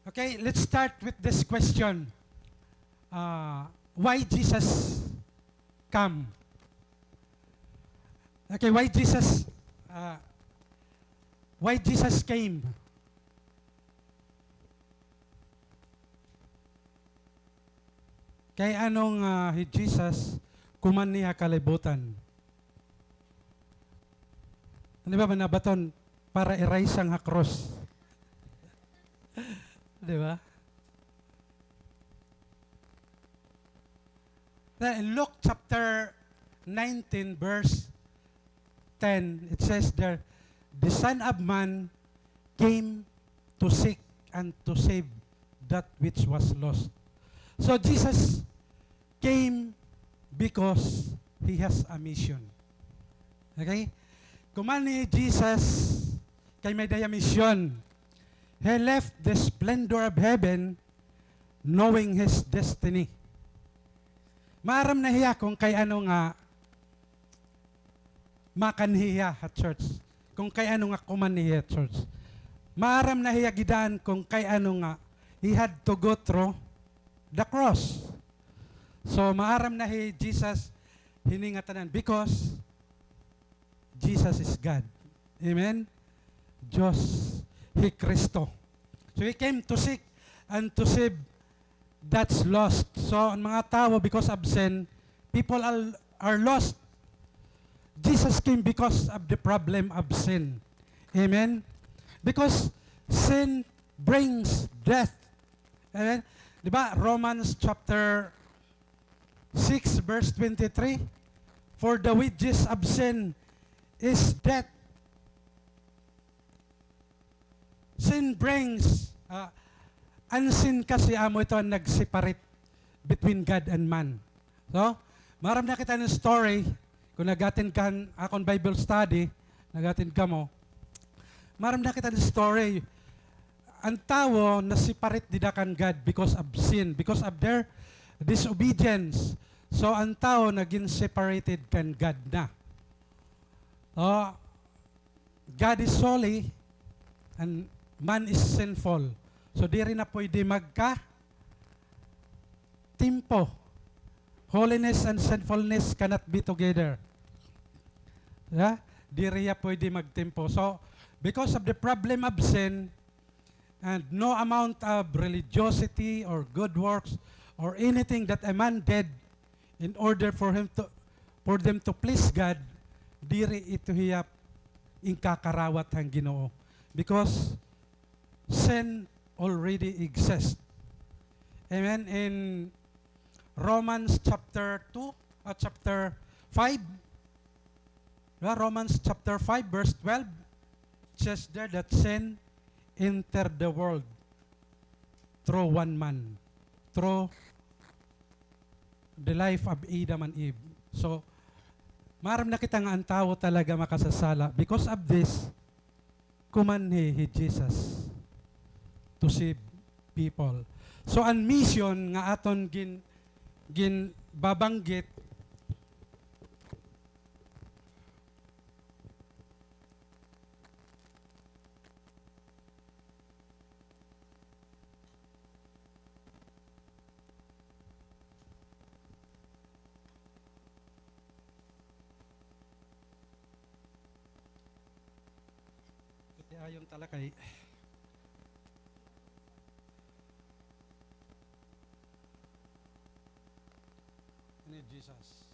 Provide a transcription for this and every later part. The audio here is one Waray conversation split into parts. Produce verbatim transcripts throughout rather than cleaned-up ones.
Okay, let's start with this question. Uh, why Jesus come? Okay, why Jesus, uh, why Jesus came? Kay ano nga hi Jesus kumanhi ha kalibutan? Ano ba, manabaton para iraysang ha krus? Di ba? Na in Luke chapter nineteen, verse ten, it says there, "The Son of Man came to seek and to save that which was lost." So Jesus came because he has a mission. Okay? Kumanhi hi Jesus kay may-ada hiya mission. He left the splendor of heaven knowing his destiny. Maaram na hiya kung kay ano nga makanhi hiya ha church, kung kay ano nga kumanhi hiya ha church. Maaram na hiya gidaan kung kay ano nga he had to go through the cross. So, maaram na hi Jesus hini ngatanan because Jesus is God. Amen? Diyos hi Kristo. So, he came to seek and to save that's lost. So, an mga tawo, because of sin, people are, are lost. Jesus came because of the problem of sin. Amen? Because sin brings death. Amen? Di ba, Romans chapter six, verse twenty-three, "For the wages of sin is death." Sin brings, ah, an sin kasi amo ito an nag-separate between God and man. So, maaram na kita hin story. Kung nag-attend ka han akon Bible study, nag-attend kamo, maaram na kita hin story. An tawo na-separate dida kan God because of sin, because of their disobedience. So, an tawo nagin separated kan God na. So, God is holy and man is sinful. So, diri na pwede magka-, timpo. Holiness and sinfulness cannot be together. Yeah? Diri hiya pwede magtimpo. So, because of the problem of sin, and no amount of religiosity or good works or anything that a man did in order for him to, for them to please God, diri ito hiya inkakarawat han Ginoo. Because sin already exists. Amen. In Romans chapter two, uh, chapter five, di ba? Romans chapter five, verse twelve, says there that sin entered the world through one man, through the life of Adam and Eve. So, maaram na kita nga an tawo talaga makasasala. Because of this, kumanhi hi Jesus to save people. So, an mission nga aton gin-, ginbabanggit, Pati ayon tala kay ini Jesus.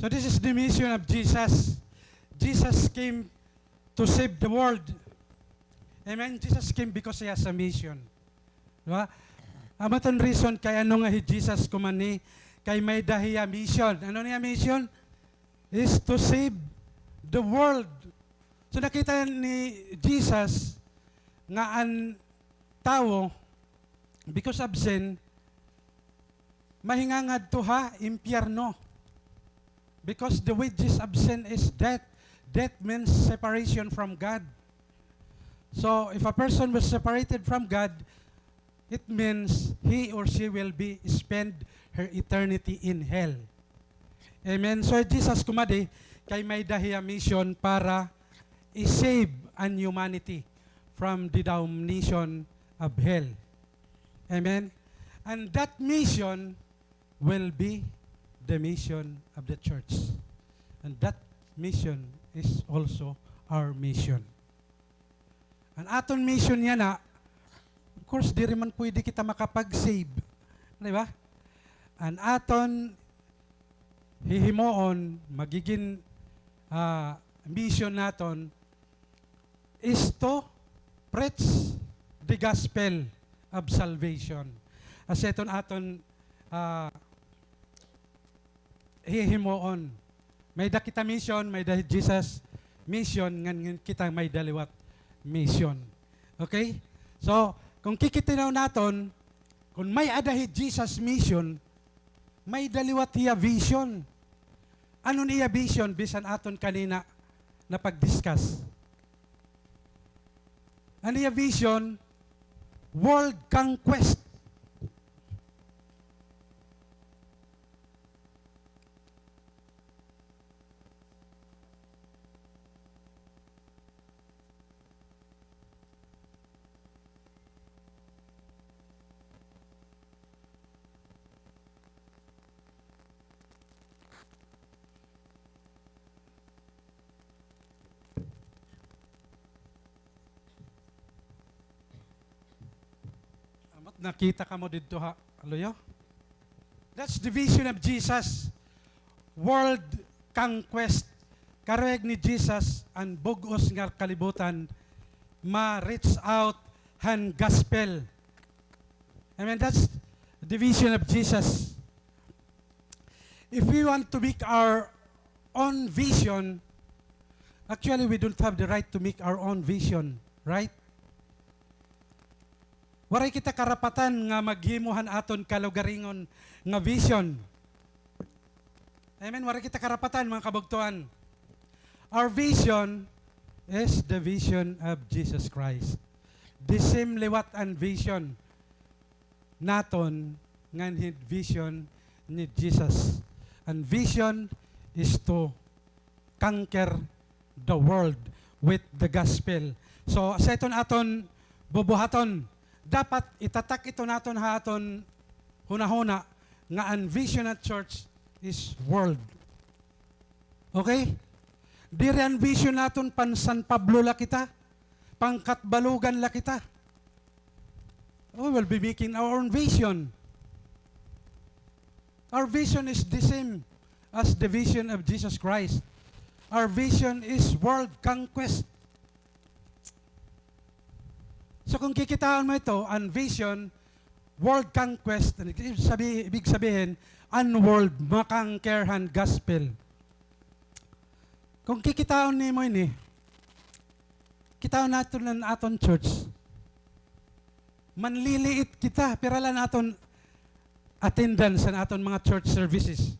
So this is the mission of Jesus. Jesus came to save the world. Amen? Jesus came because he has a mission. Di ba? Amo iton reason kay ano nga hi Jesus kumanhi, kay may-ada hiya mission. Ano niya mission? Is to save the world. So nakita ni Jesus nga an tawo, because of sin, mahingangadto ha impyerno. Because the wages of sin is death. Death means separation from God. So, if a person was separated from God, it means he or she will be spend her eternity in hell. Amen. So, Jesus kumadi, kay may-ada hiya mission para i-save an humanity from the damnation of hell. Amen. And that mission will be the mission of the church. And that mission is also our mission. An aton mission yana, of course, diri man pwede kita makapag-save. Di ba? An aton hihimuon, magigin, ah, mission naton is to preach the gospel of salvation. Asya iton aton, ah, hihimuon. May-ada kita mission, may-ada Jesus mission, ngan, ngan kita may-ada liwat mission. Okay? So, kon kikit-an naton, kon may-ada hi Jesus mission, may-ada liwat hiya vision. Ano an iya vision? Bisan aton kanina napag-discuss. An iya vision, world conquest. Ambot nakita kamo didto ha luyo? That's the vision of Jesus. World conquest. Karuyag ni Jesus an bug-os nga kalibutan ma-reach out han gospel. Amen. That's the vision of Jesus. If we want to make our own vision, actually, we don't have the right to make our own vision, right? Waray kita karapatan nga maghimo han aton kalugaringon nga vision. Amen? Waray kita karapatan, mga kabugtoan. Our vision is the vision of Jesus Christ. The same liwat an vision naton ngan hin vision ni Jesus. An vision is to conquer the world with the gospel. So, sa iton aton bubuhaton, dapat itatak ito naton ha aton hunahuna nga an vision of church is world. Okay? Diri an vision naton pan San Pablo la kita, pan Catbalogan la kita. We will be making our own vision. Our vision is the same as the vision of Jesus Christ. Our vision is world conquest. So, kung kikitaon mo ito, an vision, world conquest, ibig sabi-, ibig sabihin, an world, ma-conquer han gospel. Kung kikitaon nimo ini, kitaon naton an aton church. Manliliit kita, pira la an aton attendance han aton mga church services?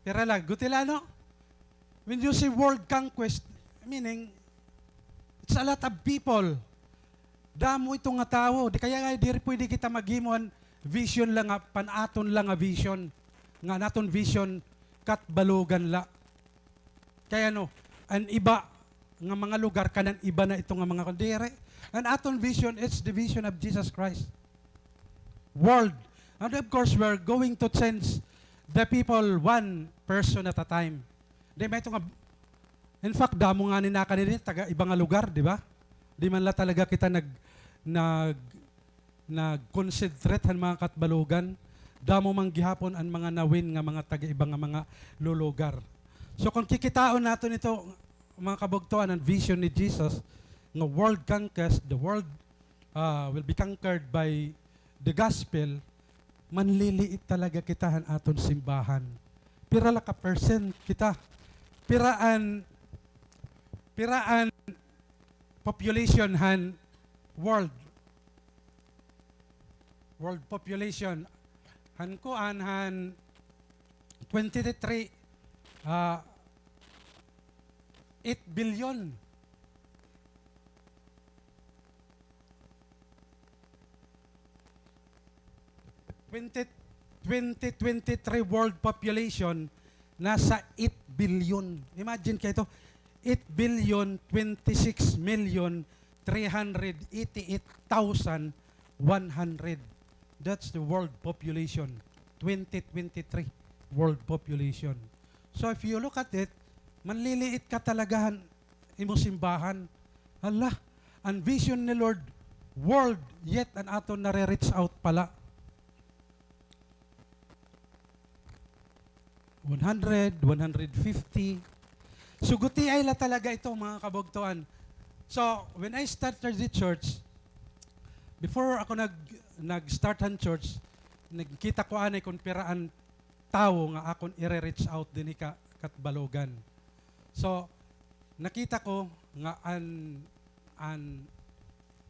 Pira la, guti la, no? When you say world conquest, meaning, it's a lot of people. Damo ito nga tawo. Di kaya nga, diri pwede kita maghimo han vision la nga, pan-aton la nga vision. Nga an aton vision, Catbalogan la. Kay ano, an iba nga mga lugar, kanan iba na ito nga mga kondere. An aton vision, it's the vision of Jesus Christ. World. And of course, we're going to change the people one person at a time. Di man ito nga, in fact, damo ngani na kanini, taga iba nga lugar, di ba? Di man la talaga kita nag-, nag-, nag-concentrate han mga Catbalogan. Damo man gihapon an mga nawin nga mga taga iba nga mga lulugar. So, kung kikitaon naton ito, mga kabugtoan, an vision ni Jesus nga world conquest, the world, ah, will be conquered by the gospel, manliliit talaga kita han aton simbahan. Pira la ka percent kita? Pira an, pira an population han world. World population. Han kuan, han twenty twenty-three, ah, eight billion. Twenty, twenty twenty-three world population, nasa eight billion. Imagine kayo ito, eight billion twenty-six million three hundred eighty-eight thousand one hundred. That's the world population, twenty twenty-three world population. So if you look at it, manliliit ka talaga han imo simbahan. Hala, an vision ni Lord, world, yet an aton nare-reach out pala. One hundred, one hundred fifty. So, gutiay la talaga ito, mga kabugtoan. So, when I started the church, before ako nag-, nag-start han church, nagkita ko anay kon pira an tawo nga akon ire-reach out dinhi ha Catbalogan. So, nakita ko nga an, an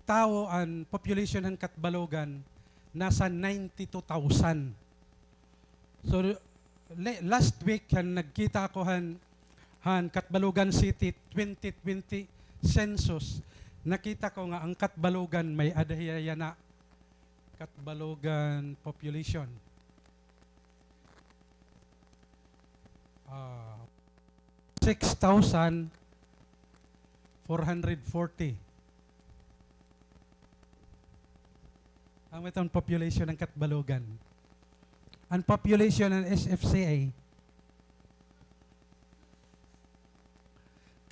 tawo, an population han Catbalogan, nasa ninety-two thousand. So, le-, last week, han nagkita ako han, han Catbalogan City twenty twenty census, nakita ko nga an Catbalogan may-ada hiya yana. Catbalogan population. Ah, six thousand four hundred forty. Amo iton population han Catbalogan. An population han S F C A.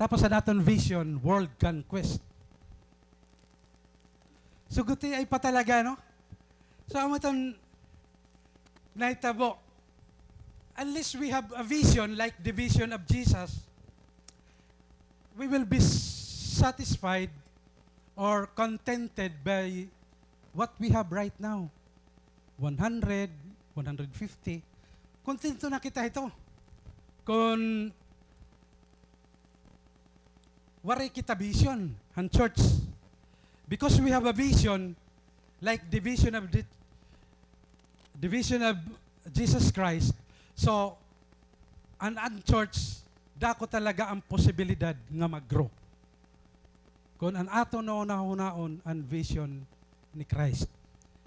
Tapos an aton vision, world conquest. So, gutiay pa talaga, no? So, amo iton nahitabo. Unless we have a vision like the vision of Jesus, we will be satisfied or contented by what we have right now. One hundred, one hundred fifty. Kontento na kita hito. Kon waray kita vision han church. Because we have a vision, like the vision of the, the vision of Jesus Christ. So, an, an church, dako talaga an posibilidad nga mag-grow. Kon an aton hunahunaon an vision ni Christ,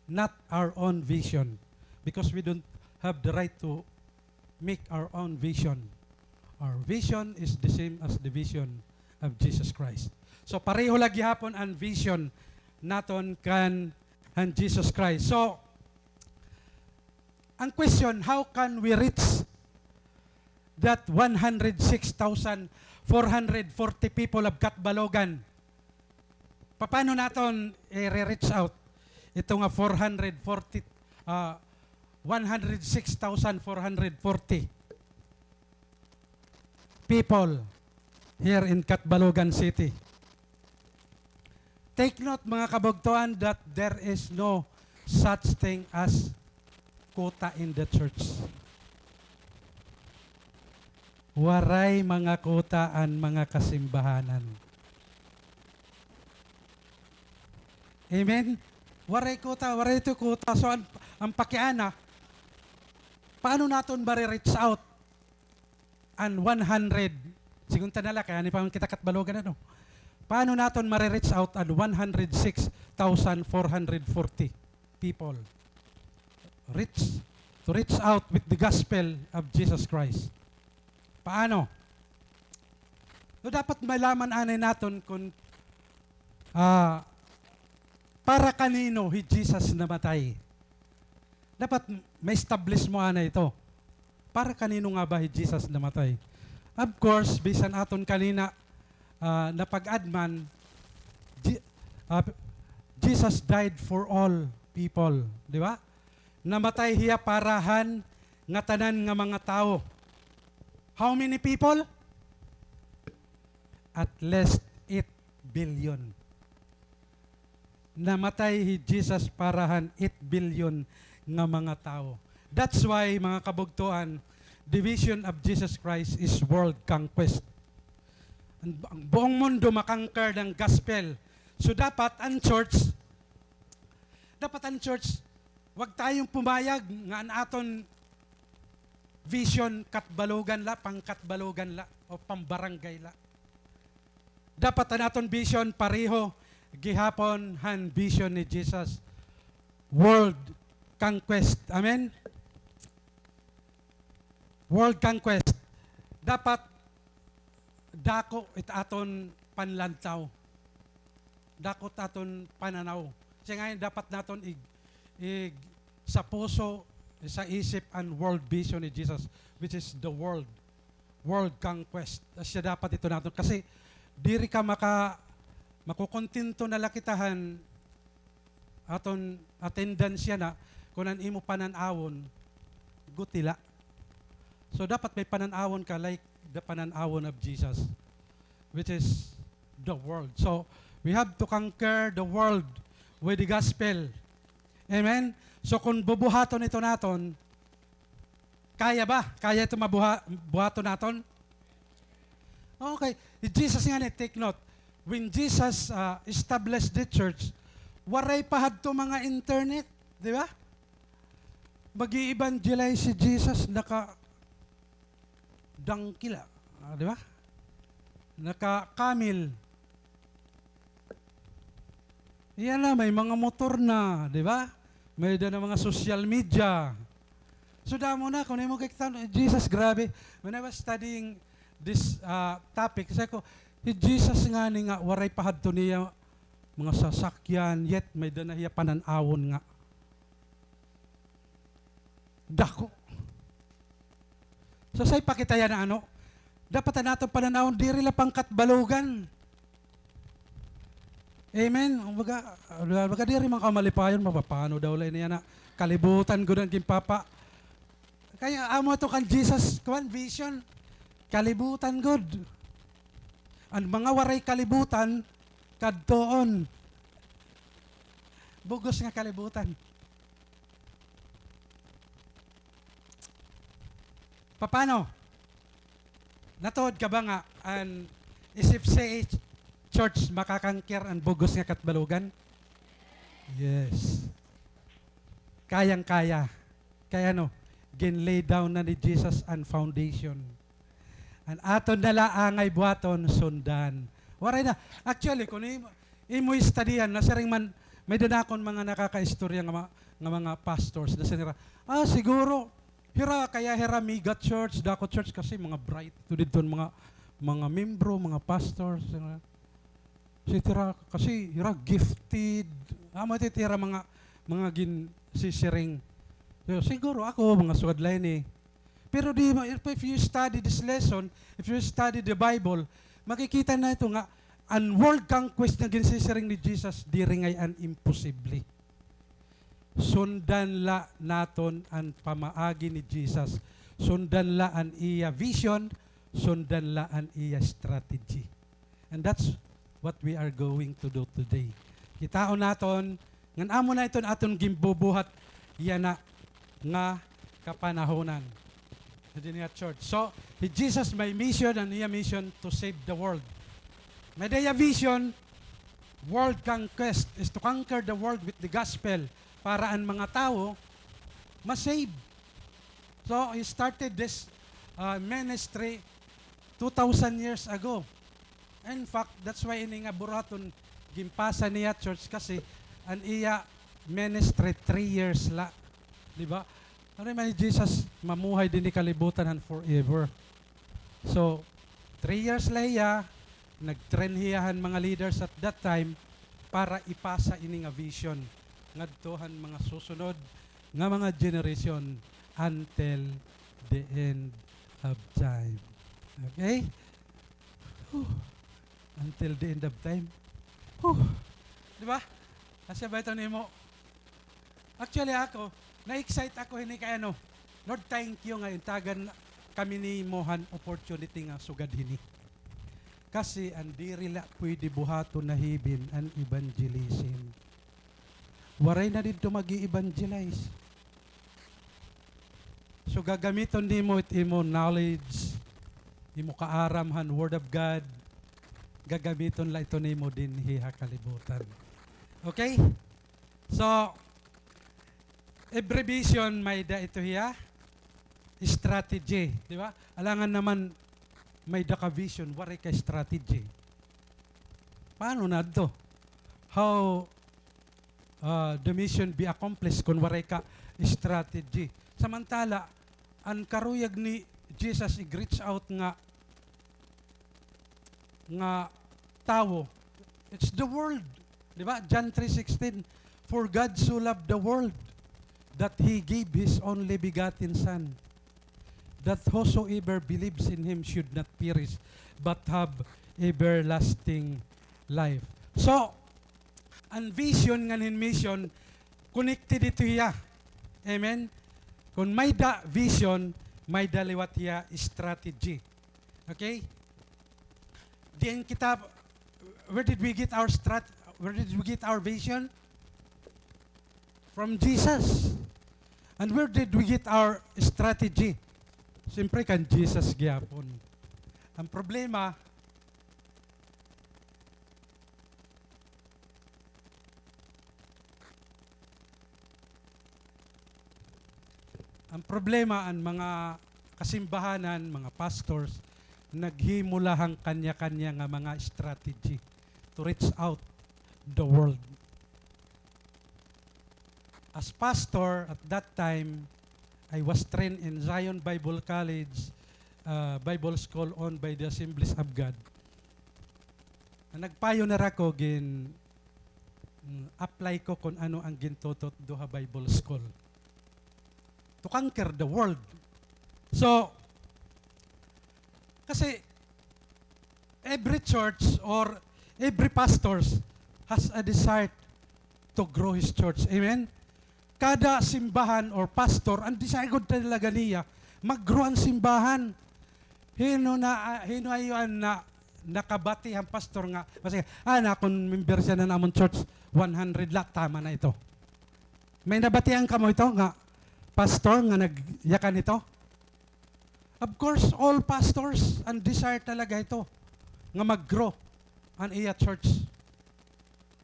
not our own vision, because we don't have the right to make our own vision. Our vision is the same as the vision of Jesus Christ. So, pareho la gihapon an vision naton kan, han Jesus Christ. So, an question, how can we reach that one hundred six thousand four hundred forty people of Catbalogan? Paano naton i-reach out ito nga four hundred forty, ah, one hundred six thousand four hundred forty people here in Catbalogan City? Take note, mga kabugtoan, that there is no such thing as quota in the church. Waray mga quota an mga kasimbahanan. Amen? Waray quota, waray ito quota. So, an, an pakiana, paano naton mare-reach out an one hundred? Sigunta na la, kay anay pa man kita Catbalogan, ano? Paano naton mare-reach out an one hundred six thousand four hundred forty people? Reach, to reach out with the gospel of Jesus Christ. Paano? So, dapat malaman anay naton kon, ah, para kanino hi Jesus namatay. Dapat ma-establish mo anay ito. Para kanino nga ba hi Jesus namatay? Of course, bisan aton kanina, ah, napag-adman, Je-, ah, Jesus died for all people, di ba? Namatay hiya para han ngatanan nga mga tawo. How many people? At least eight billion. Namatay hi Jesus para han eight billion nga mga tawo. That's why, mga kabugtoan, the vision of Jesus Christ is world conquest. Ang, ang buong mundo ma-conquer ng gospel. So, dapat ang church, dapat ang church, wag tayong pumayag nga an aton vision Catbalogan la, pang-Catbalogan la, o pambarangay la. Dapat an aton vision pareho gihapon han vision ni Jesus. World conquest. Amen? World conquest. Dapat dako it aton panlantaw. Dako it aton pananaw. Siring ngayon, dapat naton ig-, ig-, sa puso, sa isip, an world vision ni Jesus, which is the world. World conquest. Asya dapat ito naton. Kasi, diri ka maka-, makukontento na la kita han aton attendance yana, kon an imo panan-awon, guti la. So, dapat may panan-awon ka like the panan-awon of Jesus, which is the world. So, we have to conquer the world with the gospel. Amen? So, kung bubuhaton ito naton, kaya ba? Kaya ito mabuha-, buhaton naton? Okay. Hi Jesus ngani, take note. When Jesus, ah, established the church, waray pa hadto mga internet, di ba? Mag-i-evangelize si Jesus, naka-donkey la, ah, di ba? Naka-camel. Iya na, may mga motor na, di ba? May-ada na mga social media. So, damo na, kun imo kikita, Jesus, grabe. When I was studying this, ah, topic, sabi ko, hi Jesus ngani nga, waray pa hadto niya mga sasakyan, yet may-ada na hiya panan-awon nga dako. So, asya pa kita yana, ano? Dapat an aton panan-awon, diri la pang-Catbalogan. Amen? Baga, baga diri man ka malipayon, mapapano daw la ini yana. Kalibutan gud an ginpapa-, kay amo ito kan Jesus, kuan, vision. Kalibutan gud. An mga waray kalibutan, kadtuon. Bug-os nga kalibutan. Papano? Natuod ka ba nga an S F C A Church maka-conquer an bug-os nga Catbalogan? Yes. Kayang-kaya. Kay ano, gin-lay down na ni Jesus an foundation. An aton na la angay buhaton, sundan. Waray na. Actually, kun imo, imo study-han, nasiring man, may-ada na akon mga nakakaistorya nga ma-, nga mga pastors, nasiring nira, "Ah, siguro, hira, kaya hira mega church, dako church, kasi mga bright ito didto, mga, mga membro, mga pastors." Sitira, kasi hira gifted. Amo ito hira mga, mga ginsisiring. So, siguro ako, mga sugad la ini. Pero di, if, if you study this lesson, if you study the Bible, makikita na ito nga, an world conquest nga ginsisiring ni Jesus, diri ngay-an imposible. Sundan la naton an pamaagi ni Jesus. Sundan la an iya vision. Sundan la an iya strategy. And that's what we are going to do today. Kitaon naton ngan amo na iton aton ginbubuhat yana nga kapanahonan. Sa dinhi nga church. So, hi Jesus may mission, an iya mission to save the world. May-ada hiya vision, world conquest is to conquer the world with the gospel para an mga tawo ma-save. So, he started this, uh, ministry two thousand years ago. In fact, that's why ini nga buruhaton ginpasa niya church kasi an iya ministry three years la. Di ba? Ano man ni Jesus, mamuhay dinhi kalibutan han forever. So, three years la hiya, nag-train hiya han mga leaders at that time para ipasa ini nga vision ngadto han mga susunod nga mga generation until the end of time. Okay? Whew. Until the end of time. Whew. Di ba? Asya ba ito nimo? Actually, ako, na-excite ako hini kay ano, Lord, thank you nga intagan kami nimo han opportunity nga sugad hini. Kasi an diri la pwede buhaton na hibin an evangelism. Waray na didto mag-i-evangelize. So, gagamiton nimo it imo knowledge, imo kaaram han Word of God, gagamiton la ito nimo dinhi ha kalibutan. Okay? So, every vision may-ada ito hiya strategy, di ba? Alangan naman may-ada ka vision, waray ka strategy. Paano na adto? How, uh, the mission be accomplished kon waray ka strategy? Samantala, an karuyag ni Jesus ig-reach out nga, nga tawo, it's the world. Di ba? John three sixteen, "For God so loved the world that He gave His only begotten Son, that whosoever believes in Him should not perish, but have everlasting life." So, an vision ngan hin mission, connected ito hiya. Amen? Kon may-ada vision, may-ada liwat hiya strategy. Okay? Diin kita, where did we get our strat-, where did we get our vision? From Jesus. And where did we get our strategy? Siyempre, kan Jesus gihapon. Ang problema, Ang problema, an mga kasimbahanan, mga pastors, naghimo la han kanya-kanya nga mga strategy to reach out the world. As pastor at that time, I was trained in Zion Bible College, uh, Bible School owned by the Assemblies of God. Nag-pioneer ako, gin-apply ko kon ano an gintututdo ha Bible School to conquer the world. So, kasi every church or every pastors has a desire to grow his church. Amen? Kada simbahan or pastor, an desire gud talaga niya, mag-grow an simbahan. Hin-o na, ah, hin-o ayo an na, nakabati han pastor nga, basi, ah, na kon member siya na amon church, one hundred la, tama na ito. May nabatian kamo ito nga pastor nga nagyakan ito? Of course, all pastors, an desire talaga ito nga mag-grow an iya church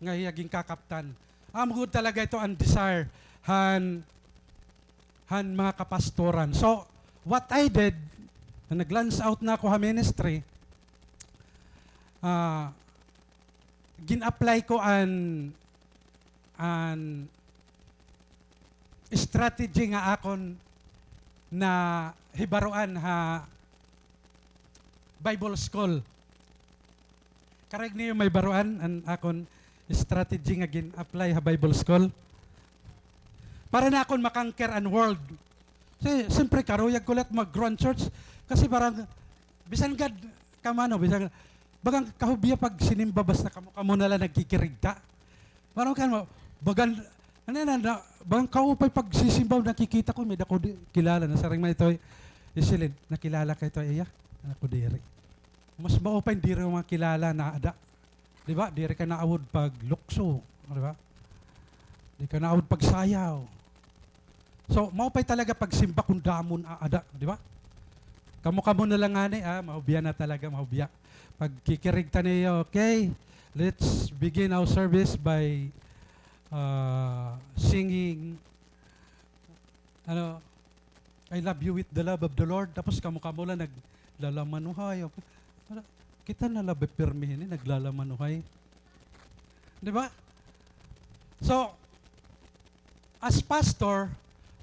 nga iya ginkakaptan. Amo gud talaga ito an desire han, han mga kapastoran. So, what I did, nag-launch out na ako ha ministry, ah, gin-apply ko an, an strategy nga akon nahibaroan ha Bible School. Karuyag niyo mahibaroan an akon strategy nga gin-apply ha Bible School? Para na akon ma-conquer an world. Si-, siyempre, karuyag ko la it mag-grow an church. Kasi parang, bisan gad, kamo ano, bisan, bagan kahubya pagsinimba basta kamo-kamo na la nagkikirigta. Parang kan mo, bagan, ano na, na, bagan kaupay pagsisimba, nakikita ko, may-ada ko di, kilala, nasiring man ito, Isilin, nakilala ka ito, iya? Ano ko diri? Mas maupay diri mga kilala na ada. Di ba? Diri ka naawod paglukso, di ba? Di ka naawod pagsayaw. So, maupay talaga pagsimba kon damo an aada, di ba? Kamo-kamo na la ngani, ah, mahubya na talaga, mahubya. Pagkikirigta niyo, okay? Let's begin our service by, ah, singing, ano, "I love you with the love of the Lord." Tapos kamo-kamo la naglalaman-uhay. Kita na la ba pirmi hini, naglalaman-uhay. Di ba? So, as pastor,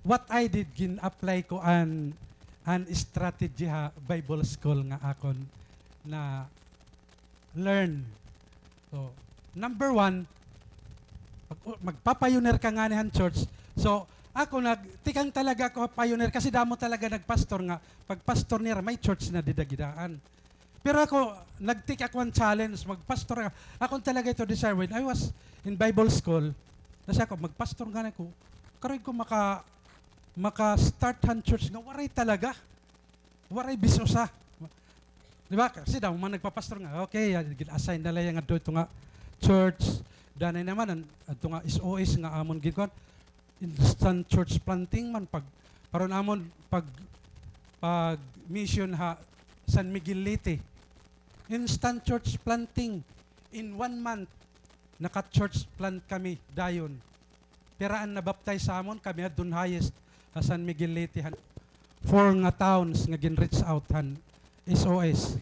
what I did, gin-apply ko an, an strategy ha Bible school nga akon na-learn. So, number one, mag-, magpa-pioneer ka ngani han church. So, ako nag-, tikang talaga ako pioneer kasi damo talaga nagpastor nga pagpastor nira may church na dida gidaan. Pero ako, nag-take ako an challenge, magpastor ako. Akon talaga ito desire when I was in Bible school. Nasiring ako, magpastor ngani ako. Karuyag ko maka-, maka-start han church nga waray talaga. Waray bis-usa. Di ba? Kasi damo man nagpapastor nga. Okay, ah, gin-assign na la hiya ngadto ito nga church. Danay naman, an-, adto nga S O S nga amon ginkuan. Instant church planting man pag, paron amon pag, pag-mission ha San Miguel Leyte. Instant church planting. In one month, naka-church plant kami dayon. Pira an nabaptize ha amon, kami hadton highest ha San Miguel Leyte han four nga towns nga gin-reach out han S O S.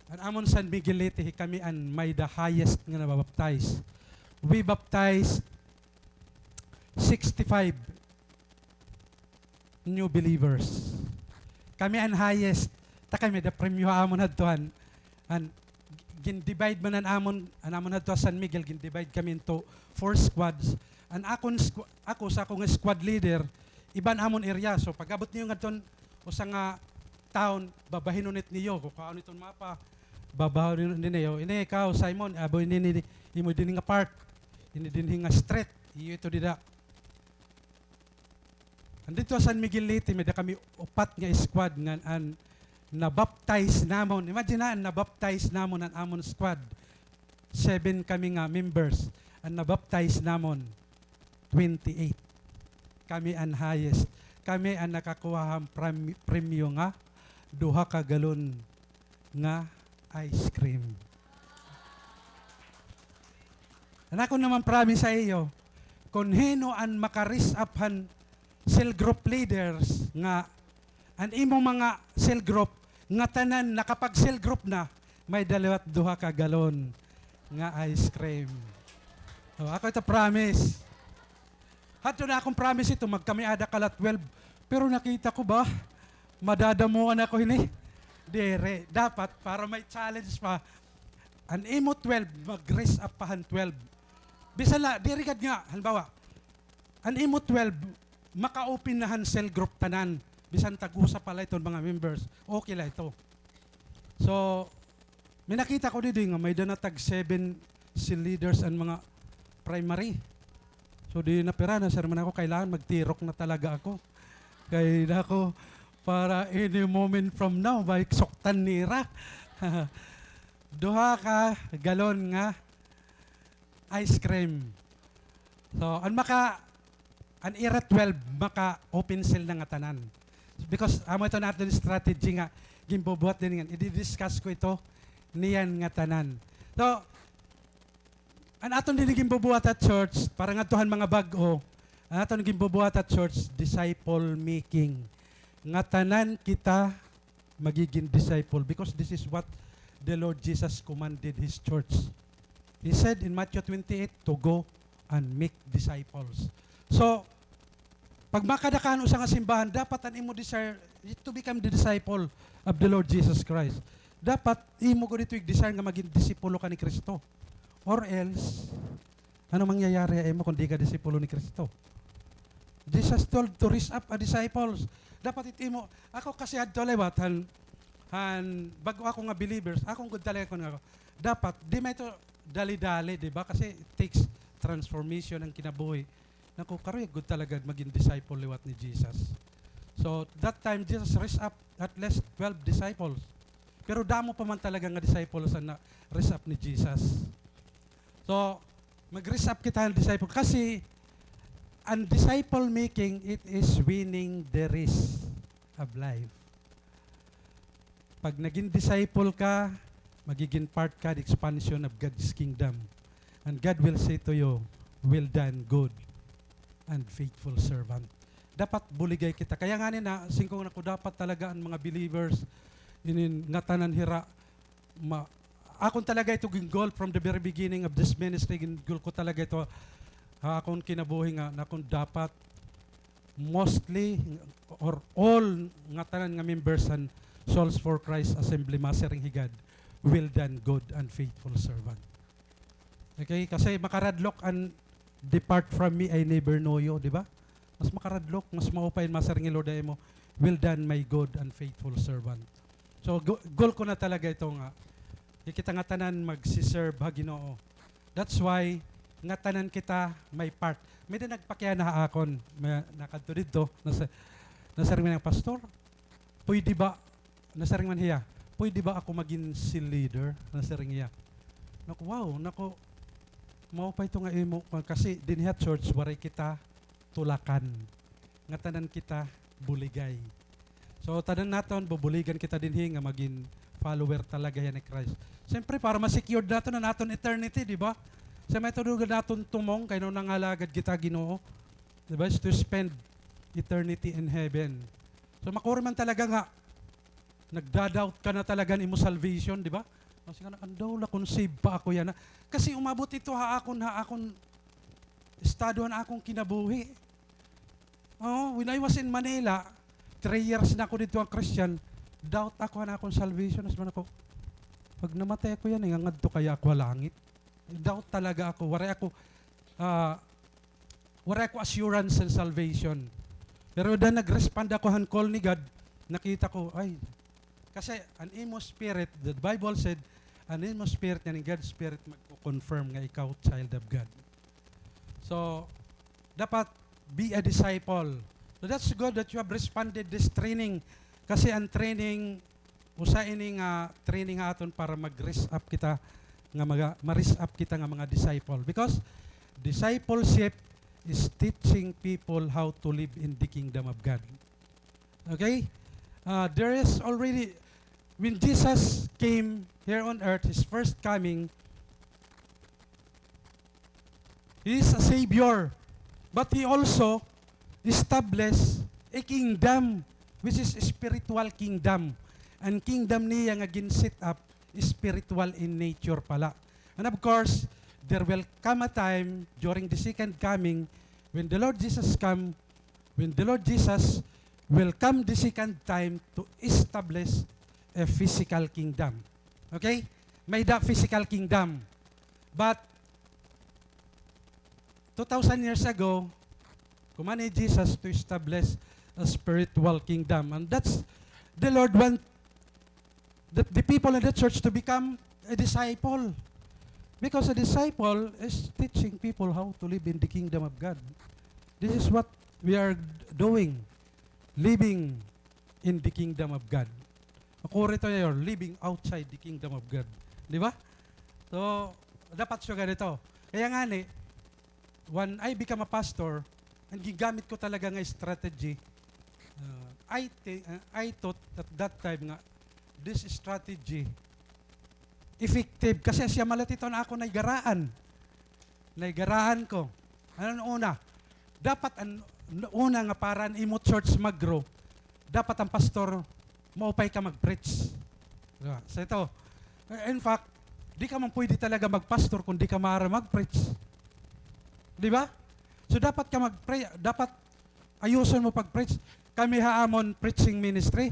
An amon San Miguel Leyte, kami an may the highest nga nababaptize. We baptized sixty-five new believers. Kami an highest. Ta kami da premyo ha amon hadto han, han gin-divide man an amon, an amon hadto ha San Miguel, gin-divide kami into four squads. An akon squa-, ako sa ako nga squad leader, iba an amon area. So pag-abot niyo ngadton usa nga town, babahinon it niyo, kukuhaon iton mapa, babahinon niyo. Ini ikaw, Simon, abo ini, ini, imo dinhi nga part, ini dinhi nga street, iyo ito dida. Andito sa San Miguel Leyte, may da kami upat nga squad nga an nabaptize namon. Imagine na, an nabaptize namon an amon squad. Seven kami nga members. An nabaptize namon, twenty-eight. Kami an highest. Kami an nakakuha han pram-, premyo nga duha ka galon nga ice cream. An akon naman promise ha iyo, kon hin-o an maka-raise up han cell group leaders nga an imo mga cell group ngatanan nakapag-cell group na, may-ada liwat duha ka galon nga ice cream. O, ako ito promise. Hadto na akon promise ito, magkami-ada kala twelve. Pero nakita ko ba, madadamuan ako hini. Diri, dapat para may challenge pa. An imo twelve, mag-raise up pa han twelve. Bisan la, diri gad nga, halimbawa, an imo twelve, maka-open na han cell group tanan. Bisan tag-usa pa la iton mga members, okay la ito. So, may nakita ko didi nga may-ada na tag seven cell leaders an mga primary. So, di napira, nasiring man ako, kailangan magtirok na talaga ako. Kay nako, para any moment from now, may suktan nira. Duha ka galon nga ice cream. So, an maka, an ira twelve, maka-open cell na ngatanan. Because amo ito an aton strategy nga ginbubuhat dinhi ngan, idi-discuss ko ito niyan ngatanan. So, an aton dinhi ginbubuhat ha church, para ngadto han mga bag-o, an aton ginbubuhat ha church, disciple making. Ngatanan kita magigin disciple, because this is what the Lord Jesus commanded His church. He said in Matthew twenty-eight to go and make disciples. So, pag makada ka han usa nga simbahan, dapat an imo desire is to become the disciple of the Lord Jesus Christ. Dapat imo gud ito ig-desire nga magin disipulo ka ni Cristo. Or else, ano mangyayari ha imo kon di ka disipulo ni Cristo? Jesus told to raise up a disciples. Dapat it imo, ako kasi hadto liwat han, han bag-o ako nga believers, akon gud talaga kon nga ako. Dapat, di man ito dali-dali, di ba? Kasi it takes transformation an kinabuhi. Nako, karuyag gud talaga magin disciple liwat ni Jesus. So, that time, Jesus raised up at least twelve disciples. Pero damo pa man talaga nga disciples an na-raise up ni Jesus. So, mag-raise up kita han disciple. Kasi, an disciple making, it is winning the race of life. Pag nagin disciple ka, magigin part ka the expansion of God's kingdom. And God will say to you, "Well done, good and faithful servant." Dapat buligay kita. Kaya ngani na, siring ko nako, dapat talaga an mga believers, inin ngatanan hira, ma-, akon talaga ito gin-goal from the very beginning of this ministry, gin-goal ko talaga ito ha akon kinabuhi nga, nakon dapat mostly or all ngatanan nga members han Souls for Christ Assembly, masiring hi God, "Well done, good and faithful servant." Okay? Kasi makaradlok an "Depart from me, I never know you," di ba? Mas makaradlok, mas maupay, masiring hi Lord ha imo, "Well done, my good and faithful servant." So, gu-, goal ko na talaga ito nga, kita ngatanan magsi-serve ha Ginoo. That's why, ngatanan kita may part. May-ada nagpakiana ha akon, may, nakadto didto, nasa-, nasiring man, "Pastor, pwede ba," nasiring man hiya, "pwede ba ako magin cell leader?" nasiring hiya. Nako, wow, nako, maupay ito nga imo, kasi dinhi ha church, waray kita tulakan. Ngatanan kita buligay. So, tanan naton, bubuligan kita dinhi nga magin follower talaga hiya ni Christ. Siyempre, para ma-secured naton an aton eternity, di ba? Sa may tudugan naton tumong, kay nangalagad kita, Ginoo. Di ba? Is to spend eternity in heaven. So, makuri man talaga nga, nagda-doubt ka na talaga han imo salvation, di ba? Kasi nga, "Andaw la kon save pa ako yana." Kasi umabot ito ha akon, ha akon estado, han akon kinabuhi. Oh, when I was in Manila, three years na ako didto nga Christian, doubt ako han akon salvation. As man ako, pag namatay ako yana, ngangadto kaya ako ha langit? Doubt talaga ako. Waray ako, ah, waray ako assurance sa salvation. Pero dahil nag-respond ako han call ni God, nakita ko, ay, kasi an imo spirit, the Bible said, an imo spirit ngan an God spirit magko-confirm nga ikaw child of God. So, dapat be a disciple. So, that's good that you have responded this training. Kasi an training, usa ini nga training ha aton para mag-raise up kita nga mga, ma-raise up kita nga mga disciple. Because discipleship is teaching people how to live in the kingdom of God. Okay? Uh, there is already, when Jesus came here on earth, his first coming, he is a savior, but he also established a kingdom, which is a spiritual kingdom. An kingdom niya nga gin-set up, spiritual in nature pa la. And of course, there will come a time during the second coming when the Lord Jesus come, when the Lord Jesus will come the second time to establish a physical kingdom. Okay? May-ada physical kingdom. But two thousand years ago, kuman hi Jesus to establish a spiritual kingdom. And that's the Lord want the, the people in the church to become a disciple. Because a disciple is teaching people how to live in the kingdom of God. This is what we are doing, living in the kingdom of God. Makuri ito, you're living outside the kingdom of God. Di ba? So, dapat sugad ito. Kaya ngani, when I become a pastor, an gigamit ko talaga nga strategy, uh, I thi-, uh, I thought at that time nga this strategy effective kasi siya malatito na ako naigaraan. Naigaraan ko. Ano an una? Dapat an una nga para an imo church mag-grow, dapat an pastor maupay ka mag-preach. Di ba? So ito, in fact, di ka man pwede talaga magpastor kung di ka maaram mag-preach. Di ba? So dapat ka mag-pre-, dapat ayuson mo pag-preach. Kami ha amon preaching ministry,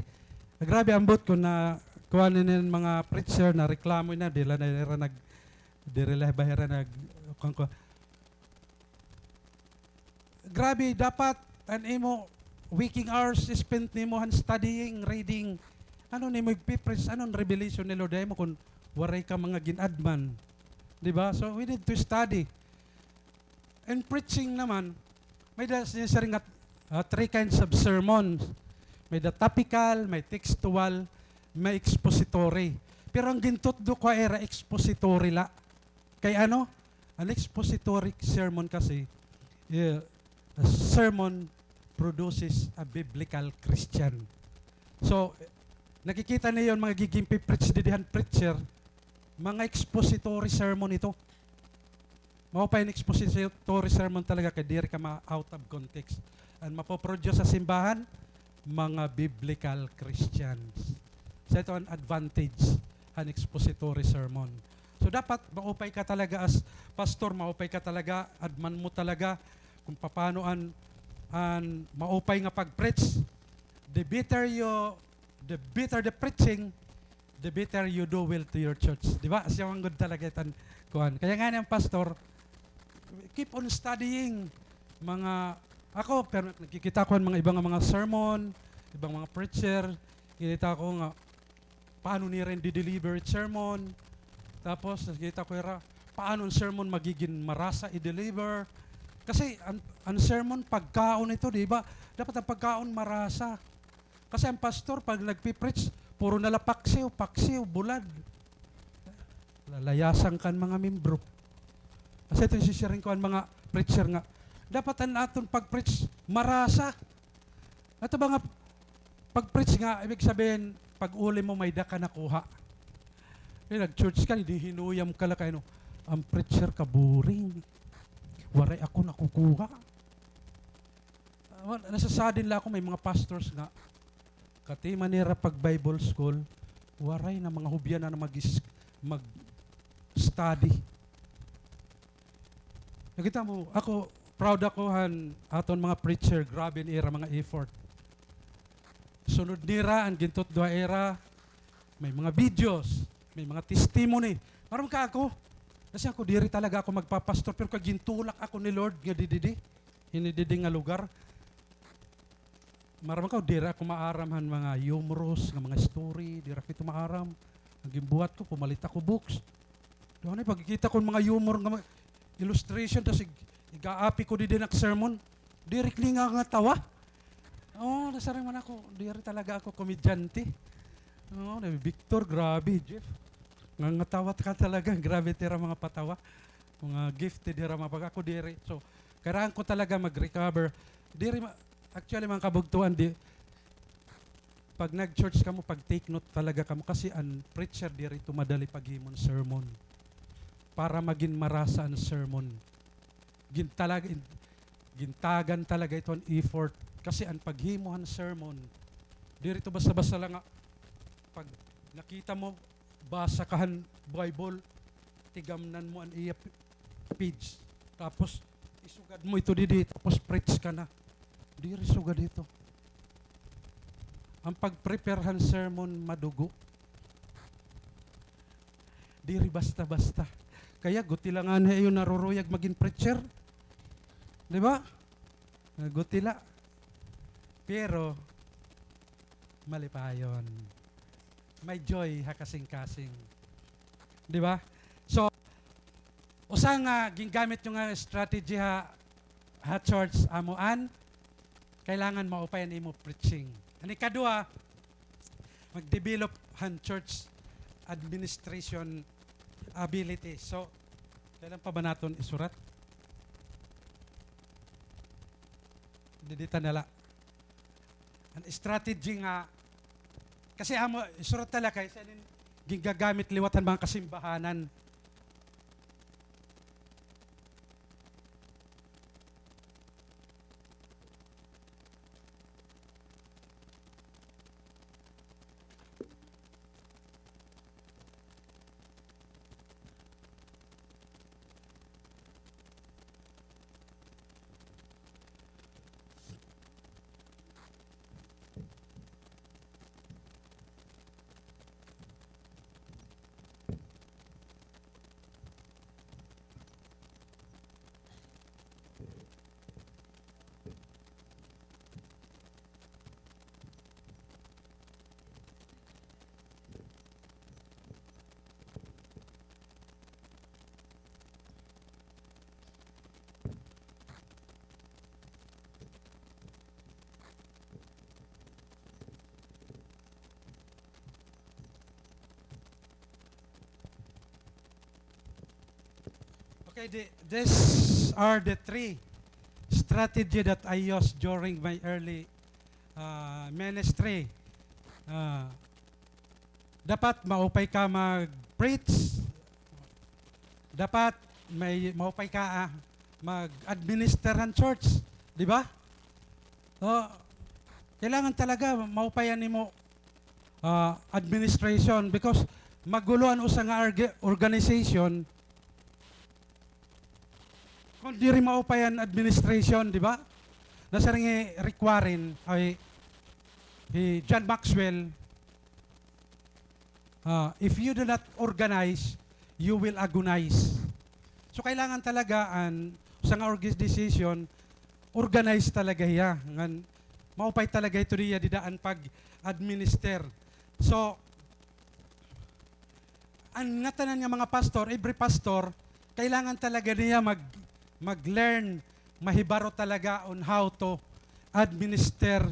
grabe ambot ko na kuan ini mga preacher na reklamo na, diri la hira nag-, diri la ba hira nag-, kuan ko. Grabe, dapat an imo waking hours, spend nimo han studying, reading. Ano nimo igpi-preach? Ano an revelation ni Lord ha imo kun waray ka mga gin-adman? Di ba? So, we need to study. In preaching naman, may-ada siring nga, ah, three kinds of sermons. May-ada topical, may textual, may expository. Pero an gintutdo ko ha ira expository la. Kay ano? An expository sermon kasi, eh, a sermon produces a biblical Christian. So, nakikita niyo an mga gigin-preach didi han preacher, mga expository sermon ito. Maupay an expository sermon talaga kay diri ka ma-out of context. An mapoproduce sa simbahan, mga biblical Christians. So ito an advantage han expository sermon. So dapat maupay ka talaga as pastor, maupay ka talaga, adman mo talaga kung papaano an, an maupay nga pag-preach. The better you, the better the preaching, the better you do well to your church. Di ba? Siya man gud talaga iton kuan. Kaya ngani an pastor, keep on studying. Mga, ako, pero nakikita ko an mga iba nga mga sermon, ibang mga preacher, kita ko nga, paano nira di-deliver it sermon. Tapos, nakikita ko ira, paano an sermon magigin marasa i-deliver. Kasi, an, an sermon, pagkaon ito, di ba? Dapat an pagkaon marasa. Kasi an pastor, pag nagpi-preach, puro na la paksiw, paksiw, bulad. Lalayasan ka han mga membro. Kasi ito an sisiring ko an mga preacher nga, dapat an aton pag-preach, marasa. Ato ba nga pag-preach nga, ibig sabihin, pag-uli mo, may-ada ka nakuha. Eh, nag-church ka, di hinuyam ka la kay ano, an preacher ka boring. Waray ako nakukuha. Ah, nasasadin la ako, may mga pastors nga, katima nira pag-Bible school, waray na mga hubyanan nga mag-, mag-study. Nakita mo, ako, proud ako han aton mga preacher, grabe an ira mga effort. Sunod nira, an gintutdoan nira, may mga videos, may mga testimony. Maaram ka ako, kasi ako, diri talaga ako magpapastor, pero kay gintulak ako ni Lord nga didi, hini didi nga lugar. Maaram ka, diri ako maaram han mga humorous nga mga story, diri ako ito maaram. An ginbuhat ko, pumalit ako books. Daw na, pagkikita ko mga humor nga mga illustration, tas ig-, igaapi ko didi nak sermon. Diri kini nga, nga tawa. Oo, nasaring man ako, diri talaga ako komedyante. Oo, na Victor, grabe, Jeff. Nga, nga tawa ka talaga, grabe tira mga patawa. Mga gifted hira mga pag-, ako diri. So, kailangan ko talaga mag-recover. Diri ma-, actually, mga kabugtuan, di, pag nag-church kamo, pag-take note talaga kamo, kasi an preacher diri ito madali paghimo hin sermon. Para magin marasa an sermon. Gintalaga-, in-, gintagan talaga ito an effort. Kasi an paghimo han sermon, diri ito basta-basta la nga, pag nakita mo, basa ka han Bible, tigamnan mo an iya p-, page. Tapos, isugad mo ito didi, tapos preach ka na. Diri sugad ito. An pag-prepare han sermon, madugo. Diri basta-basta. Kaya guti la ngani ha iyo naruruyag magin preacher. Di ba? Guti la. Pero, malipayon. May joy ha kasingkasing. Di ba? So, usa nga gingamit niyo nga strategy ha, ha church, amo an kailangan maupay an imo preaching. An ikaduha, mag-develop han church administration ability. So, kailan pa ba naton isurat? Didi ta na la. An strategy nga, kasi amo, isurat ta la kay sa nin-, gingagamit liwat han mga kasimbahanan. Okay, the, these are the three strategy that I used during my early, uh, ministry. Uh, dapat maupay ka mag-preach. Dapat may maupay ka, ah, mag-administer han church, di ba? So, kailangan talaga maupay an imo, ah, administration because magulo an usa nga arg-, organization kon diri maupay an administration, di ba? Nasiring hi Rick Warren, ay, hi John Maxwell, ah, "If you do not organize, you will agonize." So, kailangan talaga an usa nga organization, organize talaga hiya. Ngan, maupay talaga ito niya dida an pag-administer. So, an ngatanan nga mga pastor, every pastor, kailangan talaga niya mag-, mag-learn, mahibaro talaga on how to administer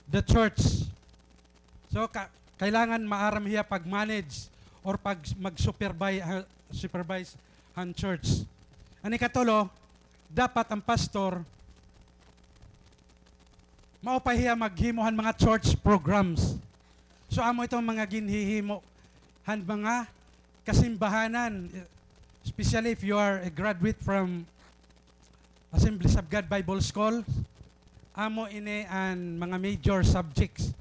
the church. So, ka-, kailangan maaram hiya pag-manage or pag mag-supervise, ah, supervise han church. An ikatulo, dapat an pastor, maupay hiya maghimo han mga church programs. So, amo iton mga ginhihimo han mga kasimbahanan, especially if you are a graduate from Assemblies of God Bible School, amo ini an mga major subjects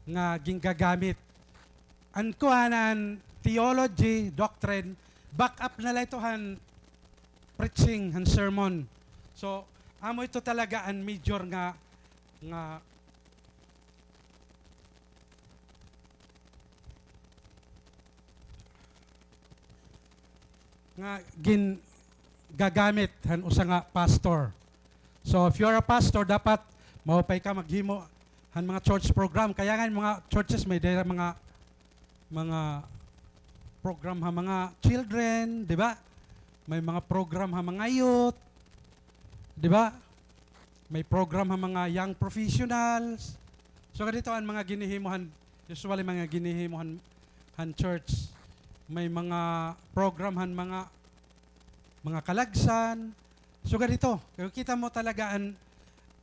nga gingagamit. An kuan, an theology, doctrine, back up na la ito han preaching, han sermon. So, amo ito talaga an major nga, nga nga gingagamit han usa nga pastor. So, if you are a pastor, dapat maupay ka maghimo han mga church program. Kay an mga churches may-ada mga, mga program ha mga children, di ba? May mga program ha mga youth, di ba? May program ha mga young professionals. So, ganito an mga ginhihimo han, usually mga ginhihimo han, han church. May mga program han mga, mga kalagsan. So, ganito, kay kita mo talaga an,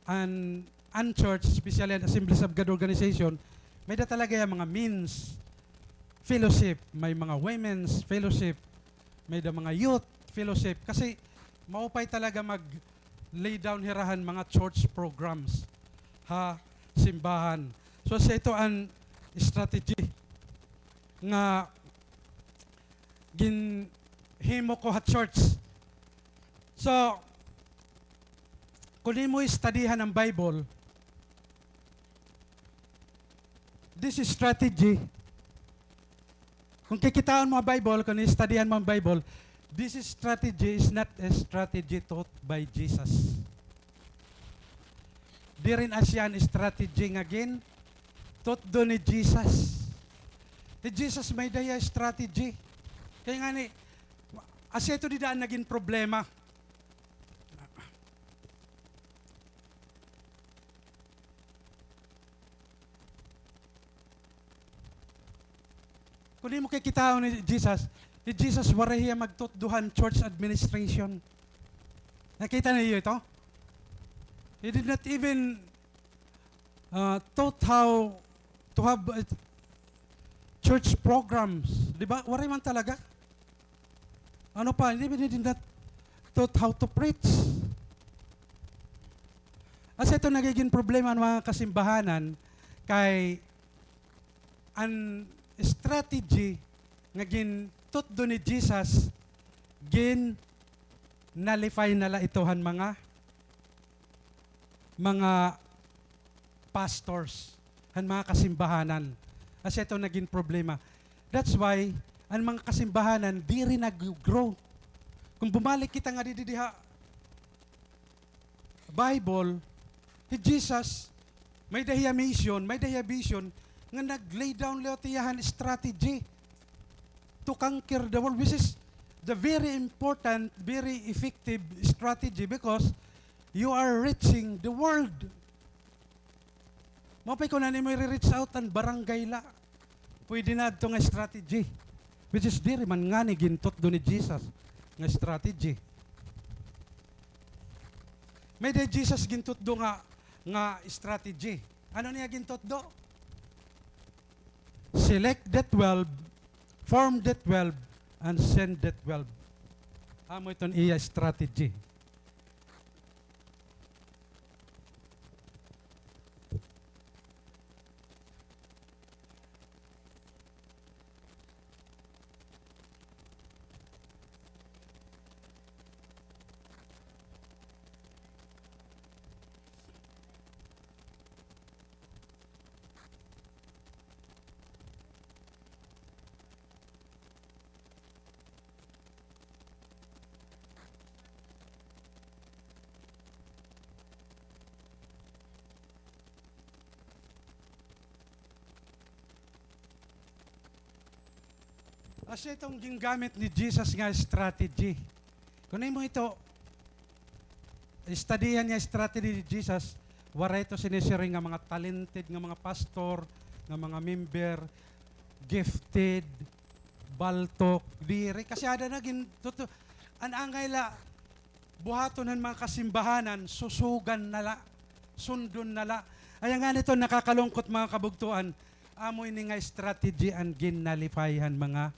an, an church, especially an Assemblies of God organization, may-ada talaga iya mga men's fellowship, may mga women's fellowship, may-ada mga youth fellowship. Kasi maupay talaga mag-lay down hira han mga church programs ha simbahan. So, asya ito an strategy nga ginhimo ko ha church. So, kon imo studyhan an Bible, this strategy, kon kikitaon mo an Bible, kon i-studyhan mo an Bible, this strategy is not a strategy taught by Jesus. Diri na asya an strategy nga gintutdo ni Jesus. Hi Jesus may-ada hiya strategy. Kay ngani, asya ito dida an nagin problema. Kon imo kikitaon ni Jesus, hi Jesus waray hiya magtutdo han church administration. Nakita niyo ito? He did not even, uh, taught how to have, uh, church programs. Di ba? Waray man talaga. Ano pa? Hindi, hindi, hindi not taught how to preach. Asya ito nagigin problema han mga kasimbahanan kay an strategy nga gintutdo ni Jesus, gin-nullify na la ito han mga, mga pastors, han mga kasimbahanan. Asya ito nagin problema. That's why, an mga kasimbahanan, diri nag-grow. Kon bumalik kita nga didi diha, Bible, hi Jesus, may-ada hiya mission, may-ada hiya vision, nga nag-lay down liwat hiya han strategy to conquer the world, which is the very important, very effective strategy because you are reaching the world. Maupay kon ano imo i-reach out an barangay la. Pwede na adto nga strategy. Which is diri man ngani gintutdo ni Jesus nga strategy. May-ada hi Jesus gintutdo nga, nga strategy. Ano niya gintutdo? Select the twelve, form the twelve, and send the twelve. Amo iton iya strategy. Asya iton gingamit ni Jesus nga strategy. Kon imo ito, studyhan niya strategy ni Jesus, waray ito sinisiring nga mga talented nga mga pastor, nga mga member, gifted, baltok, diri. Kasi ada na gin-, tutu-, an angay la, buhaton han mga kasimbahanan, susugan na la, sundon na la. Ay, ngani ito, nakakalungkot, mga kabugtoan, amo ini nga strategy an gin-nullify han mga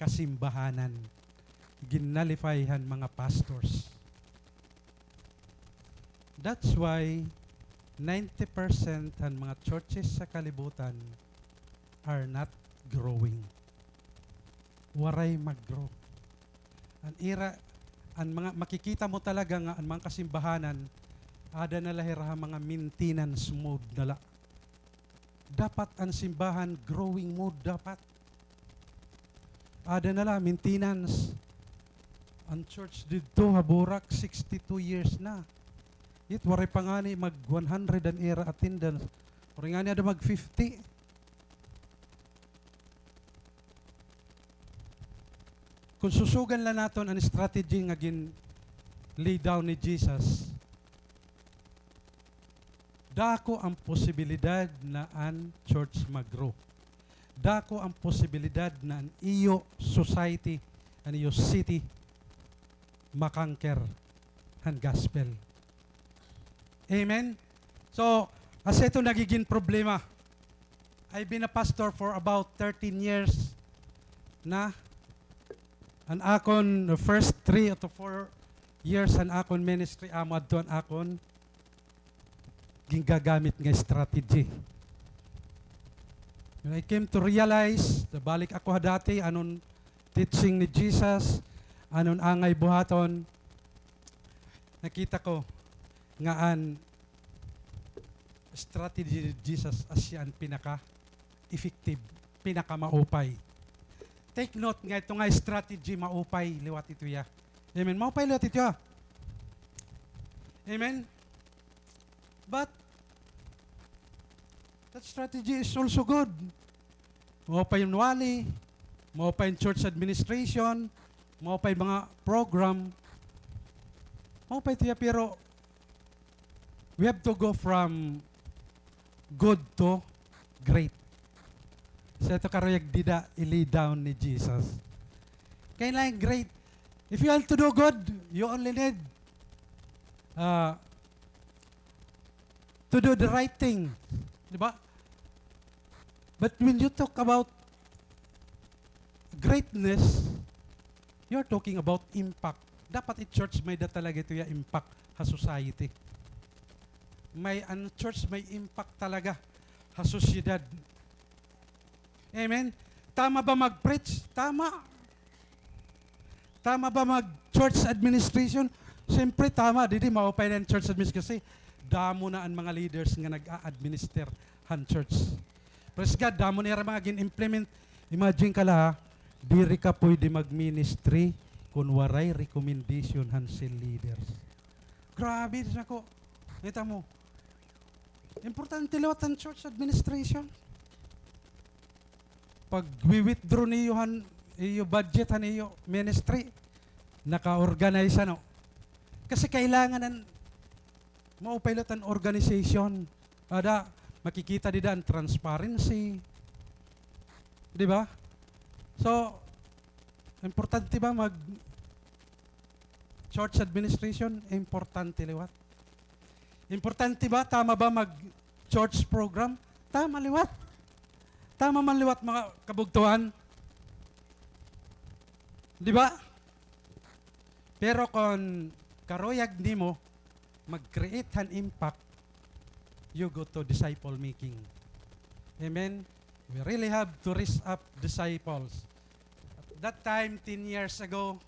kasimbahanan. Gin-nullify han mga pastors. That's why ninety percent han mga churches sa kalibutan are not growing. Waray mag-grow. An ira, an mga, makikita mo talaga nga an mga kasimbahanan, ada na la hira ha mga maintenance mode na la. Dapat an simbahan growing mode dapat. Ada na la maintenance. An church didto ha Borac, sixty-two years na. Yet waray pa ngani mag one hundred an ira attendance. Waray ngani ada mag fifty. Kon susugan la naton an strategy nga gin-lay down ni Jesus, dako an posibilidad na an church mag-grow. Dako an posibilidad na an iyo society, an iyo city, ma-conquer han gospel. Amen? So, asya ito nagigin problema. I've been a pastor for about thirteen years na. An akon first three to four years han akon ministry, amo adto an akon gingagamit nga strategy. When I came to realize, nabalik ako ha dati, anon teaching ni Jesus, anon angay buhaton, nakita ko nga an strategy ni Jesus asya an pinaka-effective, pinakamaupay. Take note nga ito nga strategy, maupay liwat ito hiya. Amen. Maupay liwat ito hiya. Amen. But that strategy is also good. Maupay an wali, maupay an church administration, maupay mga program. Maupay ito hiya, pero we have to go from good to great. So ito karuyag dida i-lay down ni Jesus. Kailangan great. If you want to do good, you only need, uh, to do the right thing. Di ba? But when you talk about greatness, you're talking about impact. Dapat i-church may-ada talaga ito hiya impact ha society. May, an church may impact talaga ha sosyedad. Amen? Tama ba mag-preach? Tama. Tama ba mag-church administration? Siyempre, tama. Didi, maupay na an church administration kasi damo na an mga leaders nga nag-a-administer han church. Praise God, damo na ira mga gin-implement. Imagine ka la, ha, diri ka pwede mag-ministry kon waray recommendation han cell leaders. Grabe, Diyos ko. Kita mo, importante liwat an church administration. Pag-withdraw niyo han iyo budget han iyo ministry, naka-organize, ano? Kasi kailangan an maupay liwat an organization. Ada, makikita dida an transparency. Di ba? So, importante ba mag-church administration? Importante liwat. Importante ba? Tama ba mag-church program? Tama liwat. Tama man liwat, mga kabugtoan. Di ba? Pero kon karuyag nimo mag-create han impact, you go to disciple making. Amen? We really have to raise up disciples. At that time, ten years ago,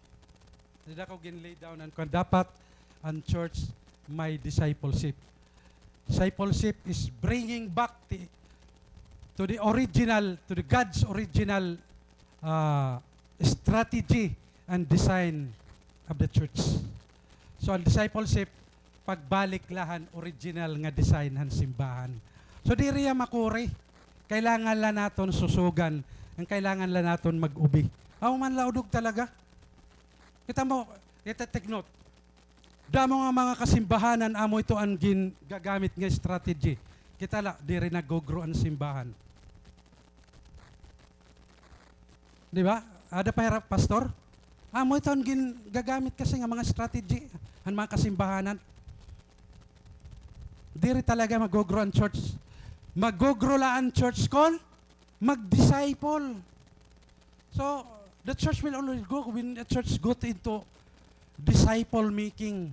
dida ko gin-lay down an kuan, dapat an church may discipleship. Discipleship is bringing back the, to the original, to the God's original, ah, strategy and design of the church. So, an discipleship, pagbalik la han original nga design han simbahan. So, diri hiya makuri. Kailangan la naton susugan. An kailangan la naton mag-ubi. Amo man la udog talaga. Kita mo, kita, take note. Damo nga mga kasimbahanan, amo ito an gingagamit nga strategy. Kita la, diri nag-grow an simbahan. Di ba? Ada pa hira, pastor? Amo ito an gingagamit kasi nga mga strategy han mga kasimbahanan. Diri talaga mag-grow an church. Mag-grow la an church kon mag-disciple. So, The church will only grow when a church go into disciple making.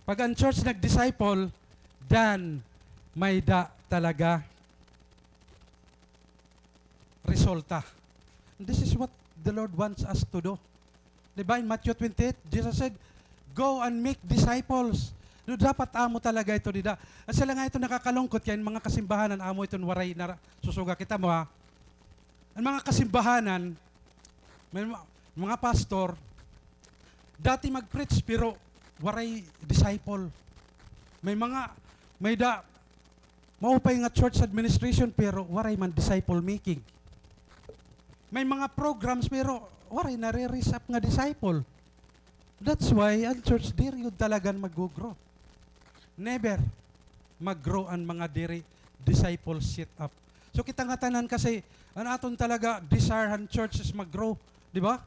Pag an church nag-disciple, then may-ada talaga resulta. This is what the Lord wants us to do. Di ba, in Matthew twenty-eight, Jesus said, "Go and make disciples." No, dapat amo talaga ito dida. An sala nga ito nakakalungkot kay an mga kasimbahanan, amo iton waray na susuga. Kita mo, ha? An mga kasimbahanan, may ma-, mga pastor, dati mag-preach pero waray disciple. May mga, may-ada, maupay nga church administration pero waray man disciple making. May mga programs pero waray nare-raise up nga disciple. That's why an church diri gud talaga mag-grow. Never mag-grow an mga diri disciple set up. So kita ngatanan kasi, an aton talaga desire han church is mag-grow, di ba?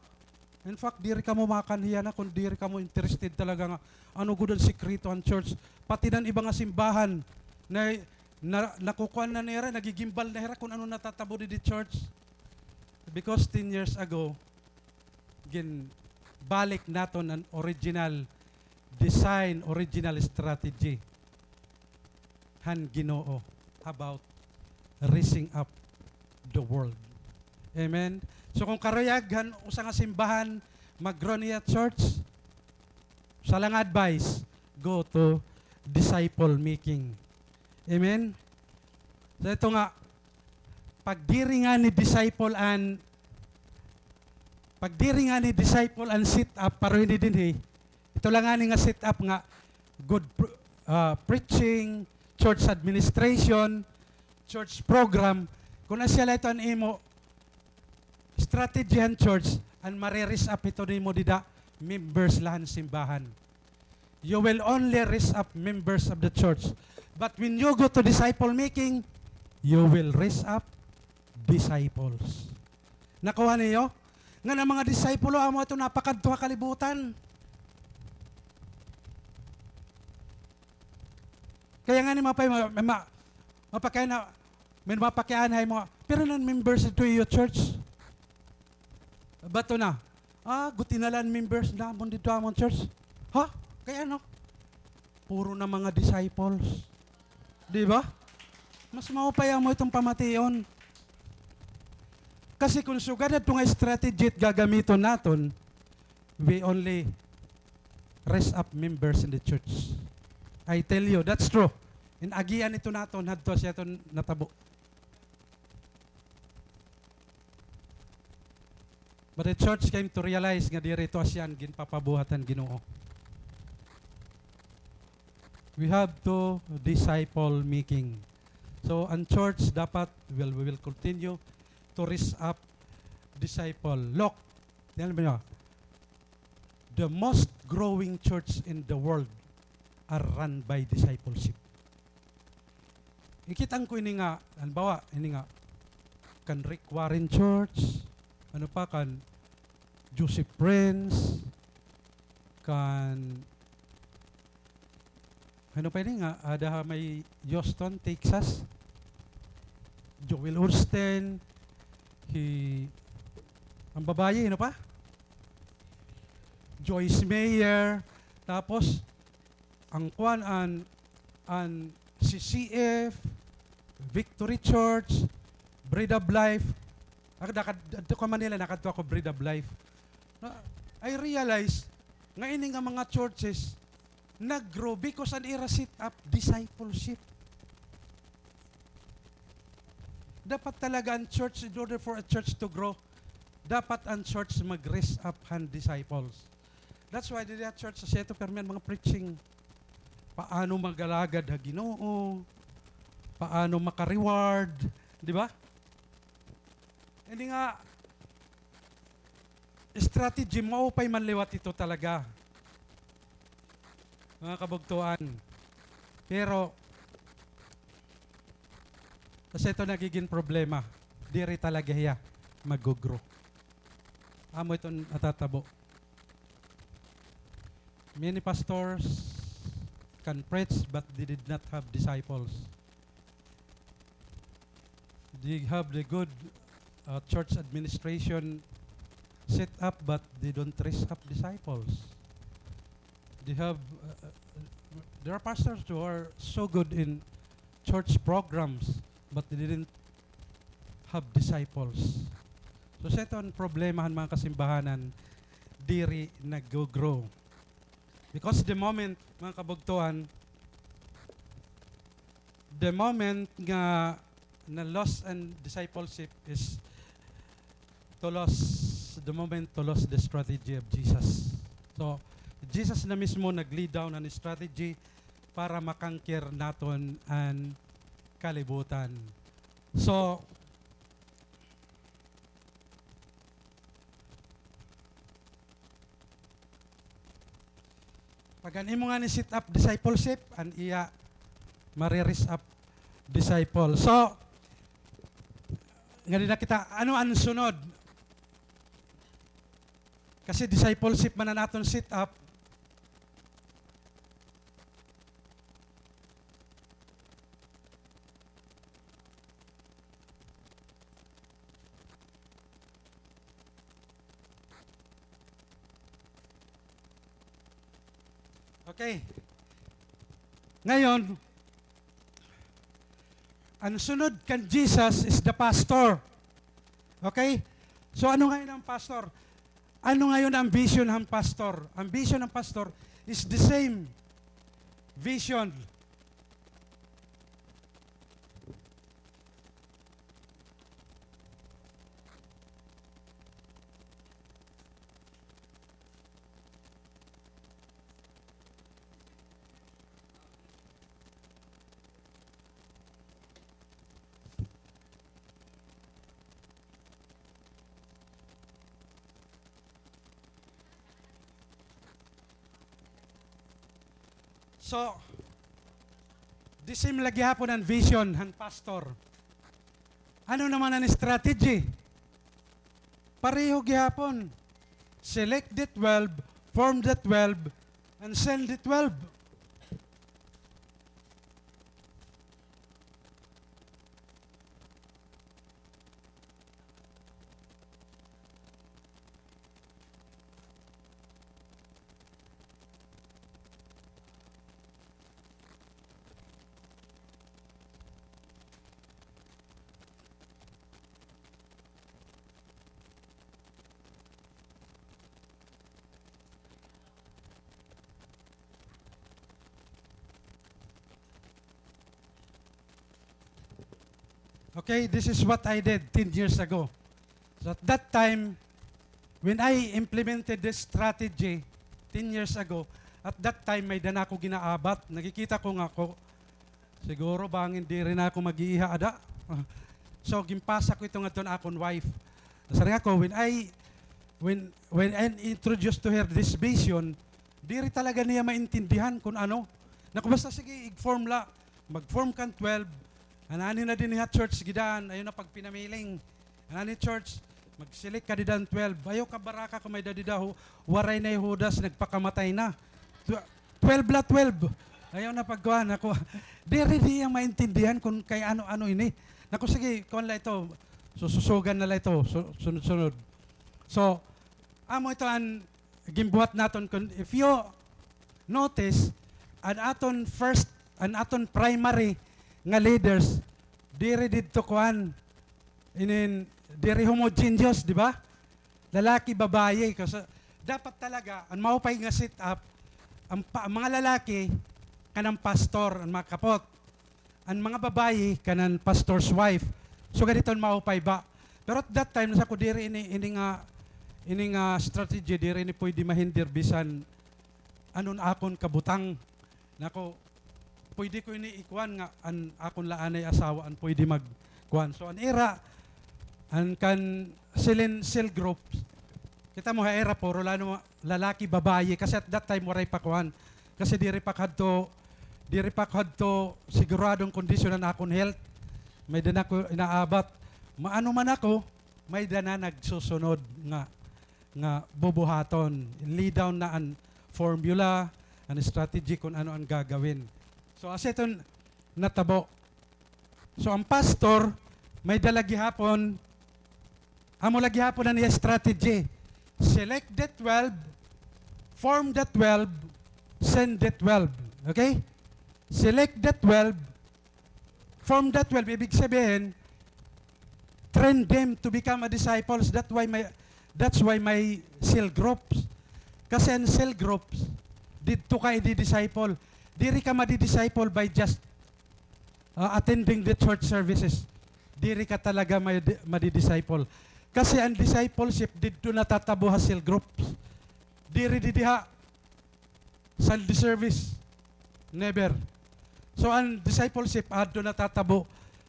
In fact, diri kamo makanhi yana kon diri kamo interested talaga nga ano gud an sikreto han church. Pati nan iba nga simbahan na, na, nakukuan na nira, nagigimbal na hira kon ano natatabo didi church. Because ten years ago, ginbalik naton an original design, original strategy han Ginoo about raising up the world. Amen? So, kon karuyag han usa nga simbahan mag-grow niya church, usa la nga advice, go to disciple making. Amen? So, ito nga, pag diri ngani disciple an, pag diri ngani disciple an set up, pareho hini dinhi, ito la ngani nga set up nga good pr-, ah, preaching, church administration, church program, kon asya la ito an imo strategy han church, an mare-raise up ito nimo dida, members la han simbahan. You will only raise up members of the church. But when you go to disciple making, you will raise up disciples. Nakuha niyo? Ngan an mga disipulo, amo ito napakadto ha kalibutan. Kaya ngani mapay, ma-, ma-, mapakiana, may mapakiana ha imo, pira na an members didto ha iyo church? Bato na. Ah, guti na la an members namon didto ha amon church. Ha? Kay ano? Puro na mga disciples. Di ba? Mas maupay amo iton pamation. Kasi kon sugad adto nga strategy it gagamiton naton, we only raise up members in the church. I tell you, that's true. In agian ito naton, hadto asya iton natabo. But the church came to realize nga diri ito asya an ginpapabuhat han Ginoo. We have to disciple making. So, an church dapat, well, we will continue to raise up disciple. Look, tingnan mo niyo, the most growing church in the world are run by discipleship. Ikit-an ko ini nga, halimbawa, ini nga, kan Rick Warren Church, ano pa, kan Joseph Prince, kan, ano pa ini nga, ada ha may Houston, Texas, Joel Osteen, hi, an babayi, ano pa? Joyce Meyer, tapos, an kuan, an, an C C F, Victory Church, Bread of Life. Ako, nakad-, adto ko Manila, nakadto ako Bread of Life. Na, I realize nga ini nga mga churches nag-grow because an ira set up discipleship. Dapat talaga an church, in order for a church to grow, dapat an church mag-raise up han disciples. That's why diri ha church asya ito pirmi an mga preaching. Paano mag-alagad ha Ginoo? Paano maka-reward? Di ba? Ini nga strategy, maupay man liwat ito talaga, mga kabugtoan. Pero, kasi ito nagiging problema, diri talaga hiya mag-grow. Amo iton natatabo. Many pastors can preach, but they did not have disciples. They have the good, uh, church administration, set up, but they don't raise up disciples. They have, uh, uh, there are pastors who are so good in church programs, but they didn't have disciples. So, sa ito an problema han mga kasimbahanan, diri nag-grow. Because the moment, mga kabugtoan, the moment nga na-lost an discipleship is to lost, the moment to lost the strategy of Jesus. So, Jesus na mismo nag-lay down an strategy para ma-conquer naton an kalibutan. So, pag an imo ngani set up discipleship, an iya mare-raise up disciple. So, ngadi na kita, ano an sunod? Kasi discipleship man an aton set up. Okay. Ngayon, an sunod kan Jesus is the pastor. Okay? So, ano ngayon an pastor? Ano ngayon an vision han pastor? An vision han pastor is the same vision. So, the same la gihapon an vision han pastor. Ano naman an strategy? Pareho gihapon. Select the twelve, form the twelve, and send the twelve. Okay, this is what I did ten years ago. So at that time, when I implemented this strategy ten years ago, at that time, may-ada na ako ginaabat. Nakikita ko nga ako, siguro bangin diri na ako mag-iiha ada. So, ginpasa ko ito ngadto ha akon wife. Siring ako, when I, when, when I introduced to her this vision, diri talaga niya maintindihan kun ano. Naku, basta sige, ig-form la. Mag-form kan twelve. Anani na dinhi ha church, sige daan, ayaw na pagpinamiling. Anani church, mag-select ka dida han twelve. Ayaw kabaraka kun may-ada dida, hu-, waray na hi Judas, nagpakamatay na. Tw-, twelve la, twelve. Ayaw na pagkuan ako. Diri niya maintindihan kun kay ano-ano ini. Naku, sige, kuan la ito. Sususugan na la ito. Su-, sunod-sunod. So, amo ito an ginbuhat naton. Kun, if you notice, an aton first, an aton primary nga leaders, diri didto kuan, inin, diri homogeneous, di ba? Lalaki, babaye, kasi dapat talaga, an maupay nga set up, an pa-, an mga lalaki, kanan pastor, an mga kapot. An mga babaye, kanan pastor's wife. Sugad hiton maupay ba? Pero at that time, nasiring ako, diri ini, ini nga, ini nga strategy, diri ini pwede mahindir bisan ano an akon kabutang. Naku, pwede ko ini ikuan nga an akon la anay asawa an pwede magkuan. So, an ira, an kan Silin cell groups, kita mo ha ira, puro la ano, lalaki, babaye, kasi at that time waray pa kuan. Kasi diri pa kadto, diri pa kadto sigurado an kondisyon an akon health. May-ada na ako inaabat. Maano man ako, may-ada na nagsusunod nga, nga bubuhaton. Lay down na an formula, an strategy kun ano an gagawin. So, asya iton natabo. So, an pastor, may-ada la gihapon, amo la gihapon an iya strategy. Select the twelve, form the twelve, send the twelve. Okay? Select the twelve, form the twelve. Ibig sabihin, train them to become a disciples. That's why may, that's why may cell groups. Kasi an cell groups, didto ka idi-disciple. Diri ka madi-disciple by just ah, attending the church services. Diri ka talaga may di-, madi-disciple. Kasi an discipleship didto natatabo ha cell groups. Diri didi ha Sunday service. Never. So, an discipleship adto natatabo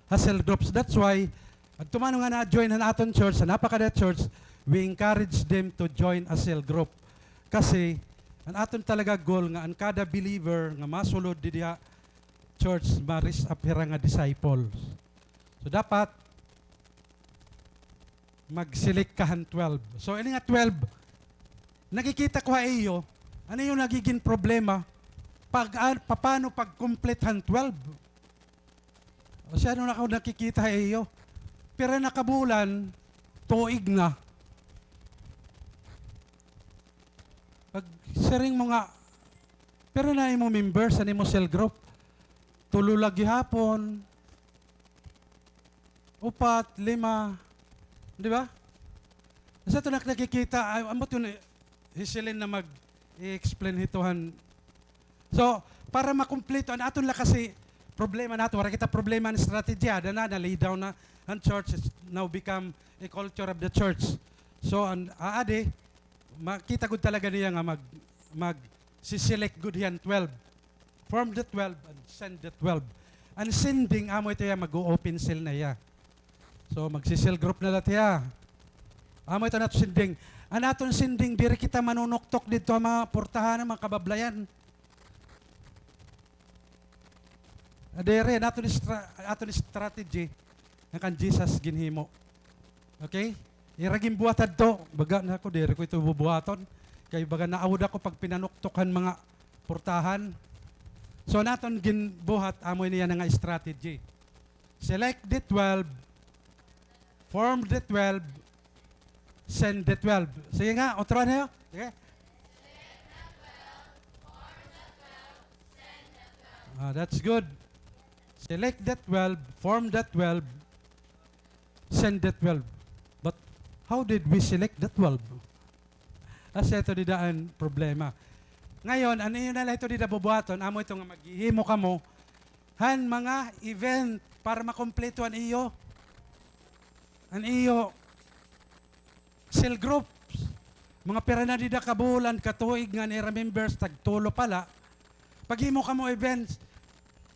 ha cell groups. That's why, adto man nga na-join han aton church, ha napakada church, we encourage them to join a cell group. Kasi, an aton talaga goal nga an kada believer nga masulod didi ha church, ma-raise up hira nga disciples. So, dapat mag-select ka han twelve. So, ini nga twelve, nakikita ko ha iyo, ano yung nagiging problema? Pag, ah, paano pag-complete han twelve? O siya, ano na ako nakikita ha iyo? Pira na ka bulan, tuig na. Pag siring mo nga, pira na imo members, an imo cell group? Tulo la gihapon. Upat, lima. Di ba? Sa ito nak-, nakikita, ay, ambot yun, eh, hisilin na mag-i-explain hito han. So, para makumpleto, an aton la kasi problema nato, wara kita problema han strategy, ada na, na-lay down na, an church is now become a culture of the church. So, an, aadi, makita gud talaga niya nga mag, mag-si-select gud hiya an twelve. Form the twelve and send the twelve. An sending, amo ito hiya, mag-o-open cell na hiya. So, magsi-cell group na la hiya. Amo ito an aton sending. An aton sending, diri kita manunuktok didto ha mga portahan, mga kabablayan. Ah, diri, an aton stra-, aton strategy, nga kan Jesus ginhimo. Okay? Ira ginbuhat adto, baga na ako, diri ko ito bubuhaton. Kay baga naawod ako pag pinanuktok han mga portahan. So, an aton ginbuhat, amo ini yana nga strategy. Select the twelve, form the twelve, send the twelve. Sige nga, otro ano? Sige. Ah, that's good. Select the twelve, form the twelve, send the twelve. But how did we select the twelve? Asya ito dida an problema. Ngayon, an iyo na la ito dida bubuhaton, amo ito nga maghihimo kamo han mga event para makumpleto an iyo, an iyo cell groups. Mga pira na dida ka bulan, ka tuig nga an ira members, tagtulo pa la. Paghimo kamo events.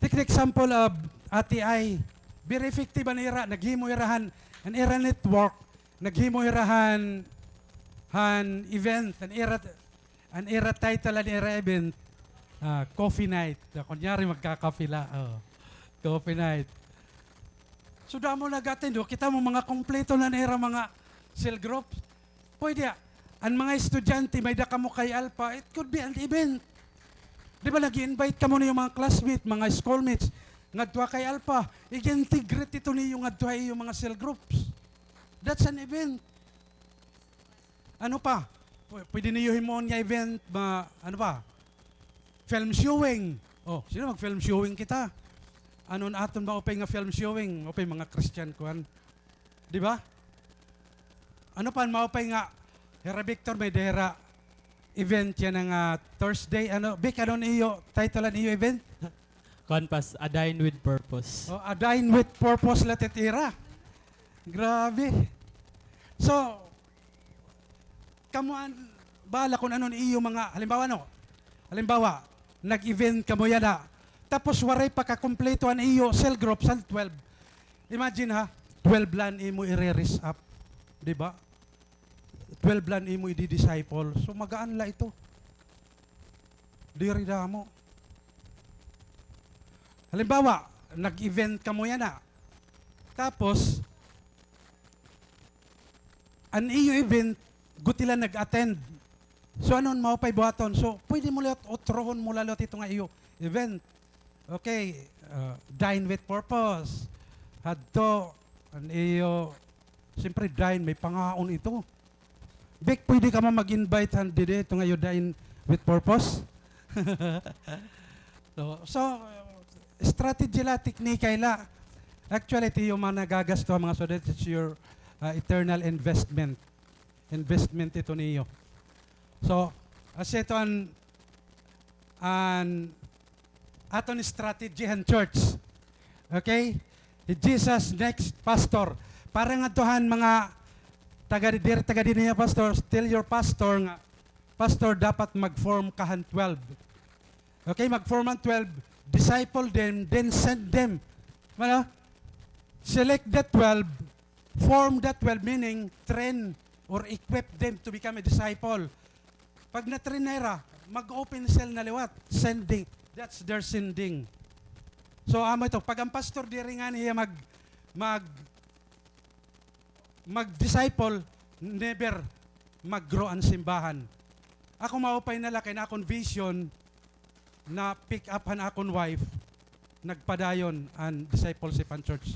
Take the example of Ate Ai. Very effective an ira. Naghimo ira han, an ira network. Naghimo ira han, han event. An ira, an ira title han ira event, ah, coffee night. Ah, kunyari, magka-coffee la. Oh. Coffee night. So, damo nag-attend, oh. Kita mo, mga kompleto na an ira mga cell groups. Pwede, ah. An mga estudyante, may-ada kamo kay Alpha, it could be an event. Di ba, nag-i-invite kamo niyo mga classmates, mga schoolmates, ngadto kay Alpha, i-integrate ito niyo ngadto ha iyo mga cell groups. That's an event. Ano pa? Pw-, pwede niyo himuon nga event, ma-, ano pa? Film showing. Oh, sino mag-film showing kita? Ano an aton maupay nga film showing? Maupay mga Christian kuan. Di ba? Ano pa an maupay nga, Hera Victor, may-ada hira event yana nga Thursday. Ano, Vic, ano an iyo title han iyo event? Kuan, Pas, A Dine with Purpose. Oh, A Dine with Purpose la it ira. Grabe. So, kamo an bahala kon ano an iyo mga, halimbawa, no? Halimbawa, nag-event kamo yana. Tapos waray pa kakumpleto an iyo cell groups han twelve. Imagine, ha, twelve la an imo ire-raise up. Di ba? Twelve la an imo idi-disciple. So, magaan la ito. Diri damo. Halimbawa, nag-event kamo yana. Tapos, an iyo event, guti la nag-attend. So, ano an maupay buhaton? So, pwede mo liwat, utrohon mo la liwat ito nga iyo event. Okay, ah, Dine with Purpose. Hadto, an iyo, siyempre, dine, may pangaon ito. Vic, pwede ka man mag-invite han didi, ito nga Youth Dine with Purpose. So, so, strategy la, teknika la. Actually, it iyo man nagagasto, mga students, it's your, ah, eternal investment. Investment ito niyo. So, asya ito an, an aton strategy han church. Okay? Jesus next pastor. Para ngadto han mga taga, diri taga dinhi nga pastor, tell your pastor nga, "Pastor, dapat mag-form ka han twelve." Okay, mag-form han twelve, disciple them, then send them. Ano? Select the twelve, form the twelve, meaning train or equip them to become a disciple. Pag na-train na ira, mag-open cell na liwat. Sending. That's their sending. So, amo ito. Pag an pastor diri ngani hiya mag, mag, mag-disciple, never mag-grow an simbahan. Ako maupay na la kay an akon vision, na-pick up han akon wife, nagpadayon an discipleship han church.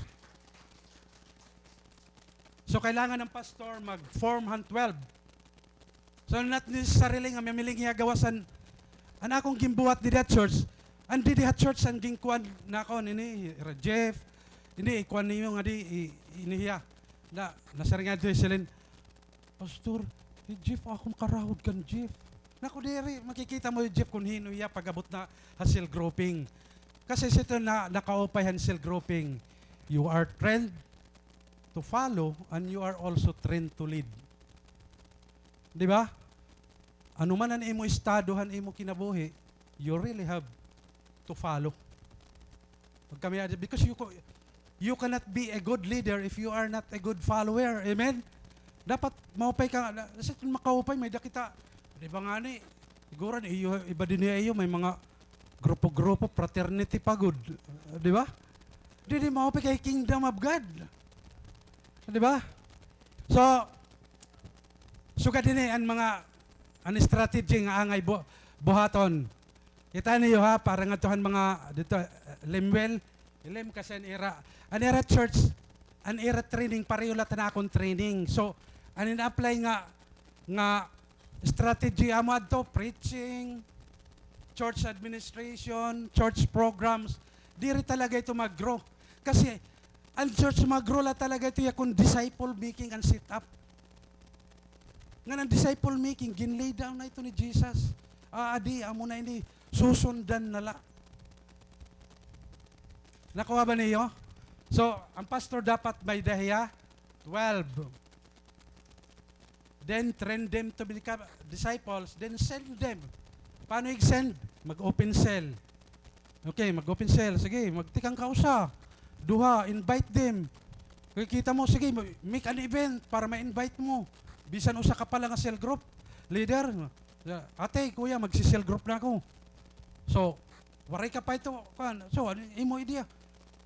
So, kailangan an pastor mag-form han twelve. So, not necessarily nga mamiling hiya gawas han, an akon ginbuhat didi ha church, an didi ha church an ginkuan nakon, ini, Jeff, ini, ikuan niyo ngadi, i-, ini hiya. Na, nasiring ngadi hi Celine, "Pastor, hi Jeff, akon karahod kan Jeff." Naku, diri, makikita mo hi Jeff kon hin-o hiya pag-abot na ha cell grouping. Kasi asya ito na, nakaupay han cell grouping. You are trained to follow and you are also trained to lead. Di ba? Ano man an imo estado han imo kinabuhi, you really have to follow. Pag kami, because you, co-, you cannot be a good leader if you are not a good follower. Amen? Dapat maupay ka, na, kasi kung makaupay, may-ada kita, di ba ngani, siguro, iyo, iba dinhi ha iyo, may mga grupo-grupo, fraternity pa gud. Di ba? Didi maupay kay Kingdom of God. Di ba? So, sugad hini an mga, an strategy nga angay bu-, buhaton. Kita niyo ha, para ngadto han mga didto, eh, Lemuel, Lem kasi an ira, an ira church, an ira training, pareho la han akon training. So, an in-apply nga, nga strategy amo adto, preaching, church administration, church programs, diri talaga ito mag-grow. Kasi, an church mag-grow la talaga ito, iya kon disciple making an set up. Ngan an disciple making, gin-lay down na ito ni Jesus. Ah, adi, amo na ini, susundan na la. Nakuha ba niyo? So, an pastor dapat may-ada hiya twelve. Then train them to become disciples, then send them. Paano ig-send? Mag-open cell. Okay, mag-open cell. Sige, magtikang ka usa, duha, invite them. Kay kita mo, sige, make an event para ma-invite mo. Bisan usa ka pa la nga cell group leader. Ate, kuya, magsi-cell group na ako. So, waray ka pa ito, kuan. So, ano imo idea?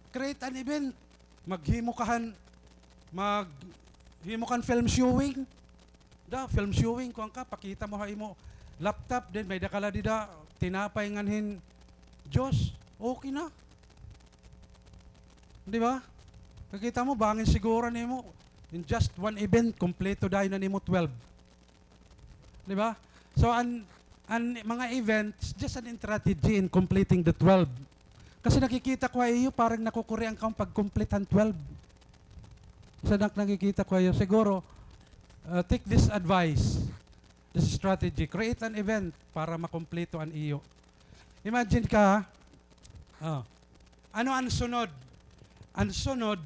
Create an event. Maghimo ka han, maghimo ka han film showing. Da, film showing, kuan ka, pakita mo ha imo laptop, then may-ada ka la dida tinapay ngan hin juice. Okay na. Di ba? Kakita mo, bangin siguro nimo, in just one event, kompleto dayon na nimo twelve. Di ba? So, an, an mga events, just an strategy in completing the twelve. Kasi nakikita ko ha iyo, parang nakukurian ka pag-complete han twelve. Sa nak-, nakikita ko ha iyo, siguro, uh, take this advice, this strategy. Create an event para makumpleto an iyo. Imagine ka, oh, ano an sunod? An sunod,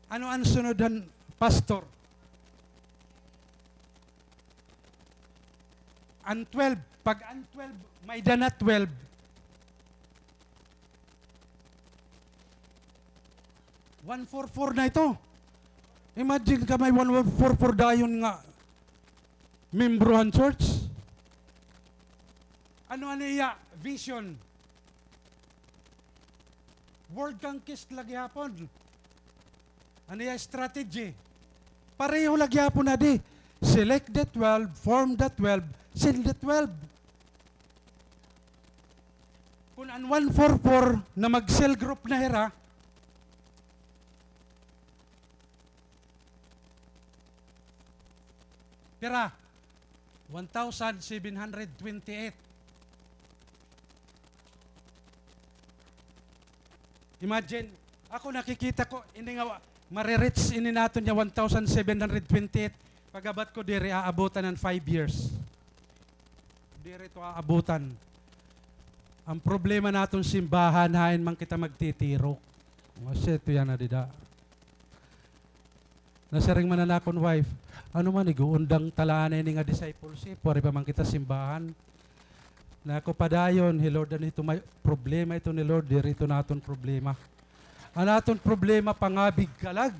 Ano an sunod han pastor? An twelve. Pag an twelve, may-ada na twelve. One four four na ito. Imagine ka may one four four dayon nga membro han church. Ano an iya vision? World conquest la gihapon. Ano iya strategy? Pareho la gihapon adi. Select the twelve, form the twelve, send the twelve. Kun an one four four na mag-cell group na hira, pira? One thousand seven hundred twenty-eight. Imagine, ako nakikita ko, ini nga wa-, mare-reach ini naton nga one thousand seven hundred twenty-eight, pag-abot ko diri, aabutan an five years. Diri to aabutan. An problema naton simbahan, hain man kita magtitirok. Wa siya, ito yana dida. Nasiring man an akon wife, "Ano man, ig-uundang ta la anay ini nga discipleship, waray pa man kita simbahan." Nako padayon, hi Lord, ano ito may problema ito ni Lord, diri ito naton problema. An aton problema, pangabig kalag.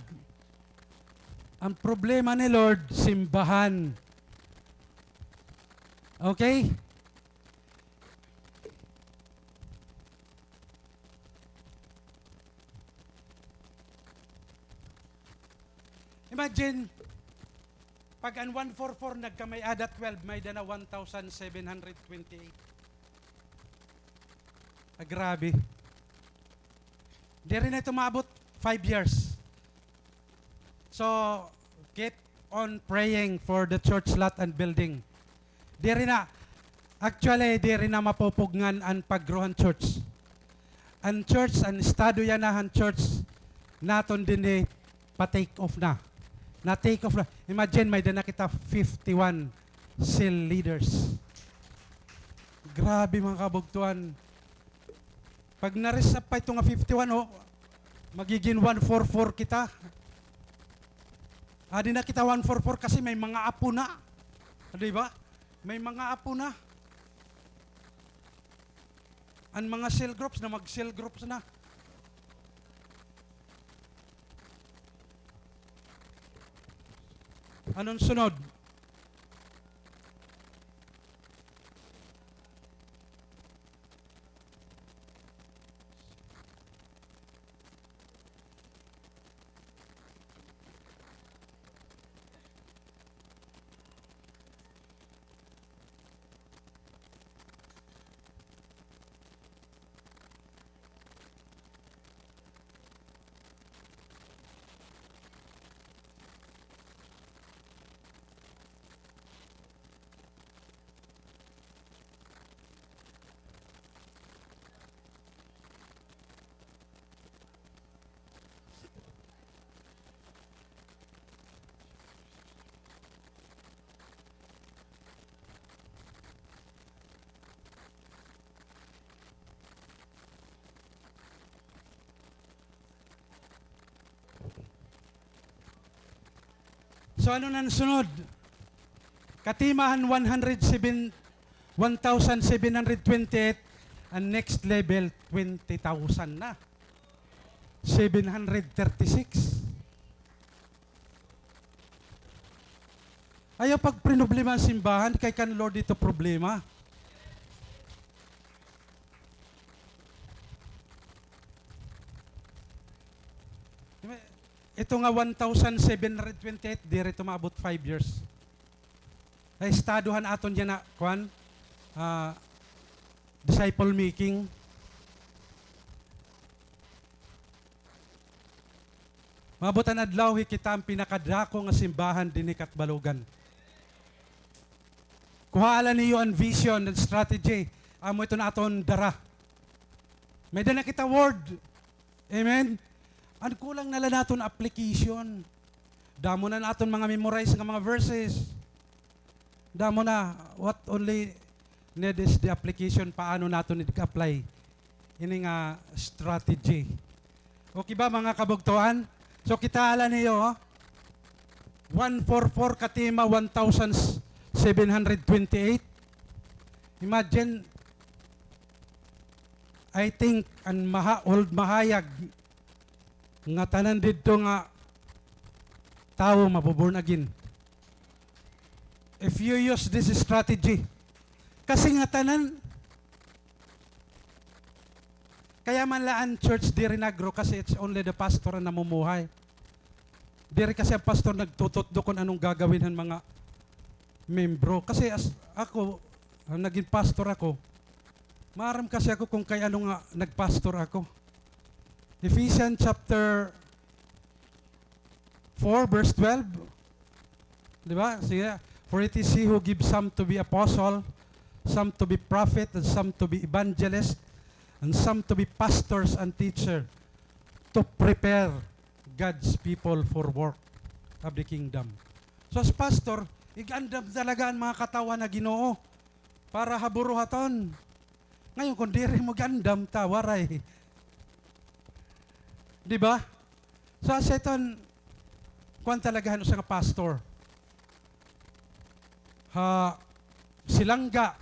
An problema ni Lord, simbahan. Okay? Imagine, pag an one four four nagkamay-ada twelve, may-ada na one thousand seven hundred twenty-eight. Ah, grabe. Diri na ito maabot five years. So, keep on praying for the church lot and building. Diri na, actually, diri na mapupugngan an pag-grow han church. An church, an estado yana han church naton dinhi, pa-take off na. Na-take off na. Imagine, may-ada na kita fifty-one cell leaders. Grabe, mga kabugtuan. Pag na-raise up pa ito nga fifty-one, o, magigin one four four kita. Adi na kita one four four kasi may mga apo na. Di ba? May mga apo na. An mga cell groups na, mag-cell groups na. Ano an sunod? So, ano na an sunod? Katima han one hundred seven, one thousand seven hundred twenty-eight, an next level, twenty thousand na. Seven hundred thirty-six. Ayaw pagproblema an simbahan, kay kan Lord ito problema. Ito nga one thousand seven hundred twenty-eight, diri ito maabot five years. Ay, estado han aton yana, kuan, ah, disciple making. Maabot an adlaw, hi kita an pinakadako nga simbahan dinhi Catbalogan. Kuhaa la niyo an vision and strategy. Amo ito an aton dara. May-ada na kita word. Amen? An kulang na la naton application. Damo na an aton mga memorize nga mga verses. Damo na, what only need is the application, paano naton i-apply ini nga strategy. Okay ba, mga kabugtoan? So, kitaa la niyo, oh. One four four katima, one thousand seven hundred twenty-eight. Imagine, I think, an maha-, old Mahayag, ngatanan didto nga tawo mapo-born again. If you use this strategy, kasi ngatanan, kaya man la an church diri nag-grow kasi it's only the pastor an namumuhay. Diri kasi an pastor nagtututdo kon anong gagawin han mga membro. Kasi as ako, ah, naging pastor ako, Maaram kasi ako kung kay ano nga nagpastor ako. Ephesians chapter four, verse twelve. Di ba? Sige. "For it is he who gives some to be apostle, some to be prophet, and some to be evangelist, and some to be pastors and teacher, to prepare God's people for work of the kingdom." So, as pastor, ig-andam talaga an mga katawhan ha Ginoo para ha buruhaton. Ngayon, kung diri mo gandam, ta, waray. Di ba? So, sa iton, kuan talaga han usa nga pastor. Ha, Silanga.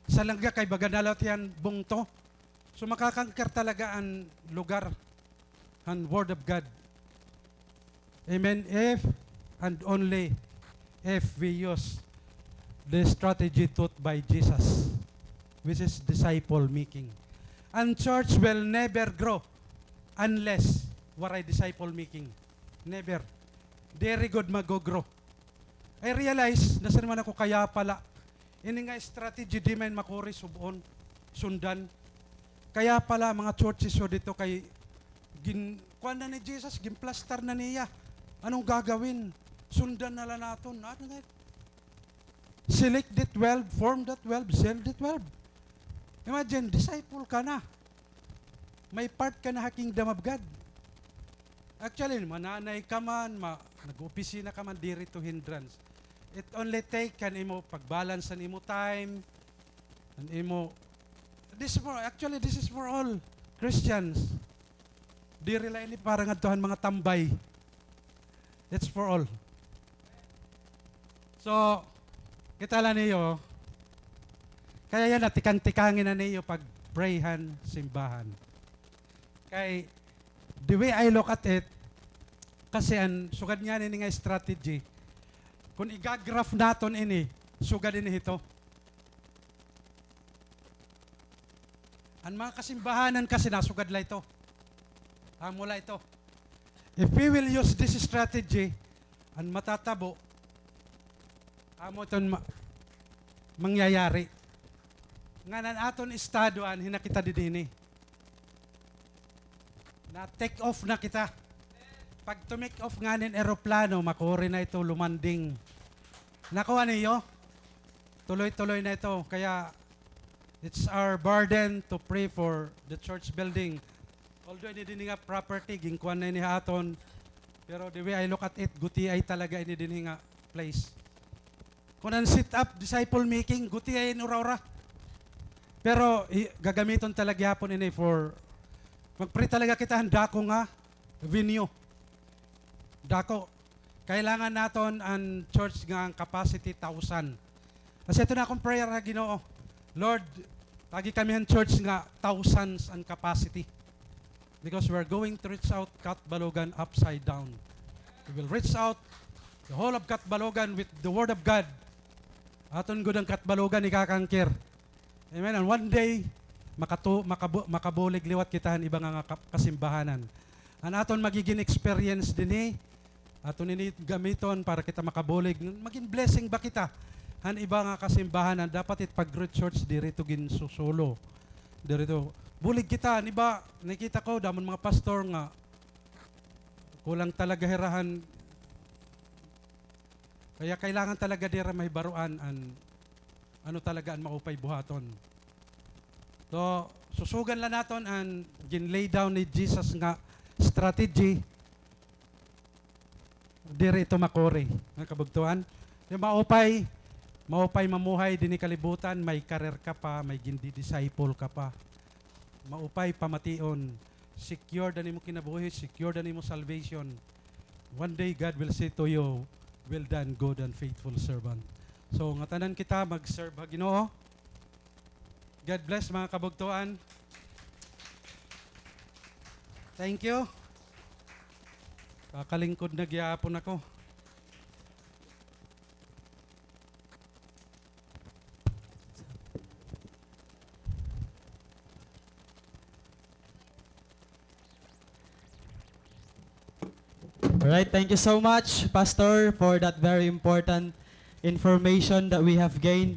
Silanga kay baga na la hiya han bungto. So, makakangkar talaga an lugar han Word of God. Amen. If and only if we use the strategy taught by Jesus, which is disciple making. An church will never grow unless waray disciple making. Never. Diri gud mag-grow. I realize, nasiring man ako, kaya pala, ini nga strategy di man makuri sub-on, sundan. Kaya pala, mga churches yo dito kay gin-, kuan na ni Jesus, ginplastar na niya. Anong gagawin? Sundan na la naton. Ano na? Select the twelve, form the twelve, sell the twelve. Imagine, disciple ka na. May part ka na ha Kingdom of God. Actually, mananay ka man, ma-, nag-opisina ka man, diri ito hindrance. It only take kan imo pag-balance an imo time, an imo, this is for, actually, this is for all Christians. Diri la ini para ngadto han mga tambay. It's for all. So, kita la niyo, kaya yana, tikang-tikangin na niyo pag-pray han simbahan. Kay, the way I look at it, kasi an sugad ngani ini nga strategy, kun iga-graph naton ini, sugad ini hito. An mga kasimbahanan kasi nasugad la ito. Amo la ito. If we will use this strategy, an matatabo, amo iton ma-, mangyayari. Ngan an aton estado, an hinakita dinhi. Na-take off na kita. Pag to-make off ngani an eroplano, makuri na ito lumanding. Nakuha niyo? Tuloy-tuloy na ito. Kaya, it's our burden to pray for the church building. Although ini dinhi nga property, ginkuan na ini ha aton. Pero the way I look at it, gutiay talaga ini dinhi nga place. Kun an set up, disciple making, gutiay ini ura-ura. Pero i-, gagamiton talaga gihapon ini for, mag-pray talaga kita han dako nga venue. Dako. Kailangan naton an church nga an capacity thousand. Kasi ito na akong prayer ha Ginoo. Lord, agi kami han church nga thousands an capacity. Because we are going to reach out Catbalogan upside down. We will reach out the whole of Catbalogan with the word of God. Aton gud an Catbalogan ikakangkir. Amen. And one day, makatu-, makabu-, makabulig liwat kita han iba nga, nga ka-, kasimbahanan. An aton magigin experience dinhi, aton ini gamiton para kita makabulig. Magin blessing ba kita han iba nga kasimbahanan? Dapat it pag-root church diri ito ginsusulo. Diri ito. Bulig kita, an iba, nakita ko, damo mga pastor nga kulang talaga hira han, kaya kailangan talaga dira mahibaroan an ano talaga an maupay buhaton. So, susugan la naton an gin-lay down ni Jesus nga strategy. Diri ito makuri, mga kabugtoan. Yung maupay, maupay mamuhay dinhi kalibutan, may career ka pa, may gindi-disciple ka pa. Maupay pamation, secured an imo kinabuhi, secured an imo salvation. One day, God will say to you, "Well done, good and faithful servant." So, ngatanan kita mag-serve ha Ginoo. God bless, mga kabugtoan. Thank you. Kakalingkod na gihapon ako. All right, thank you so much, Pastor, for that very important information that we have gained.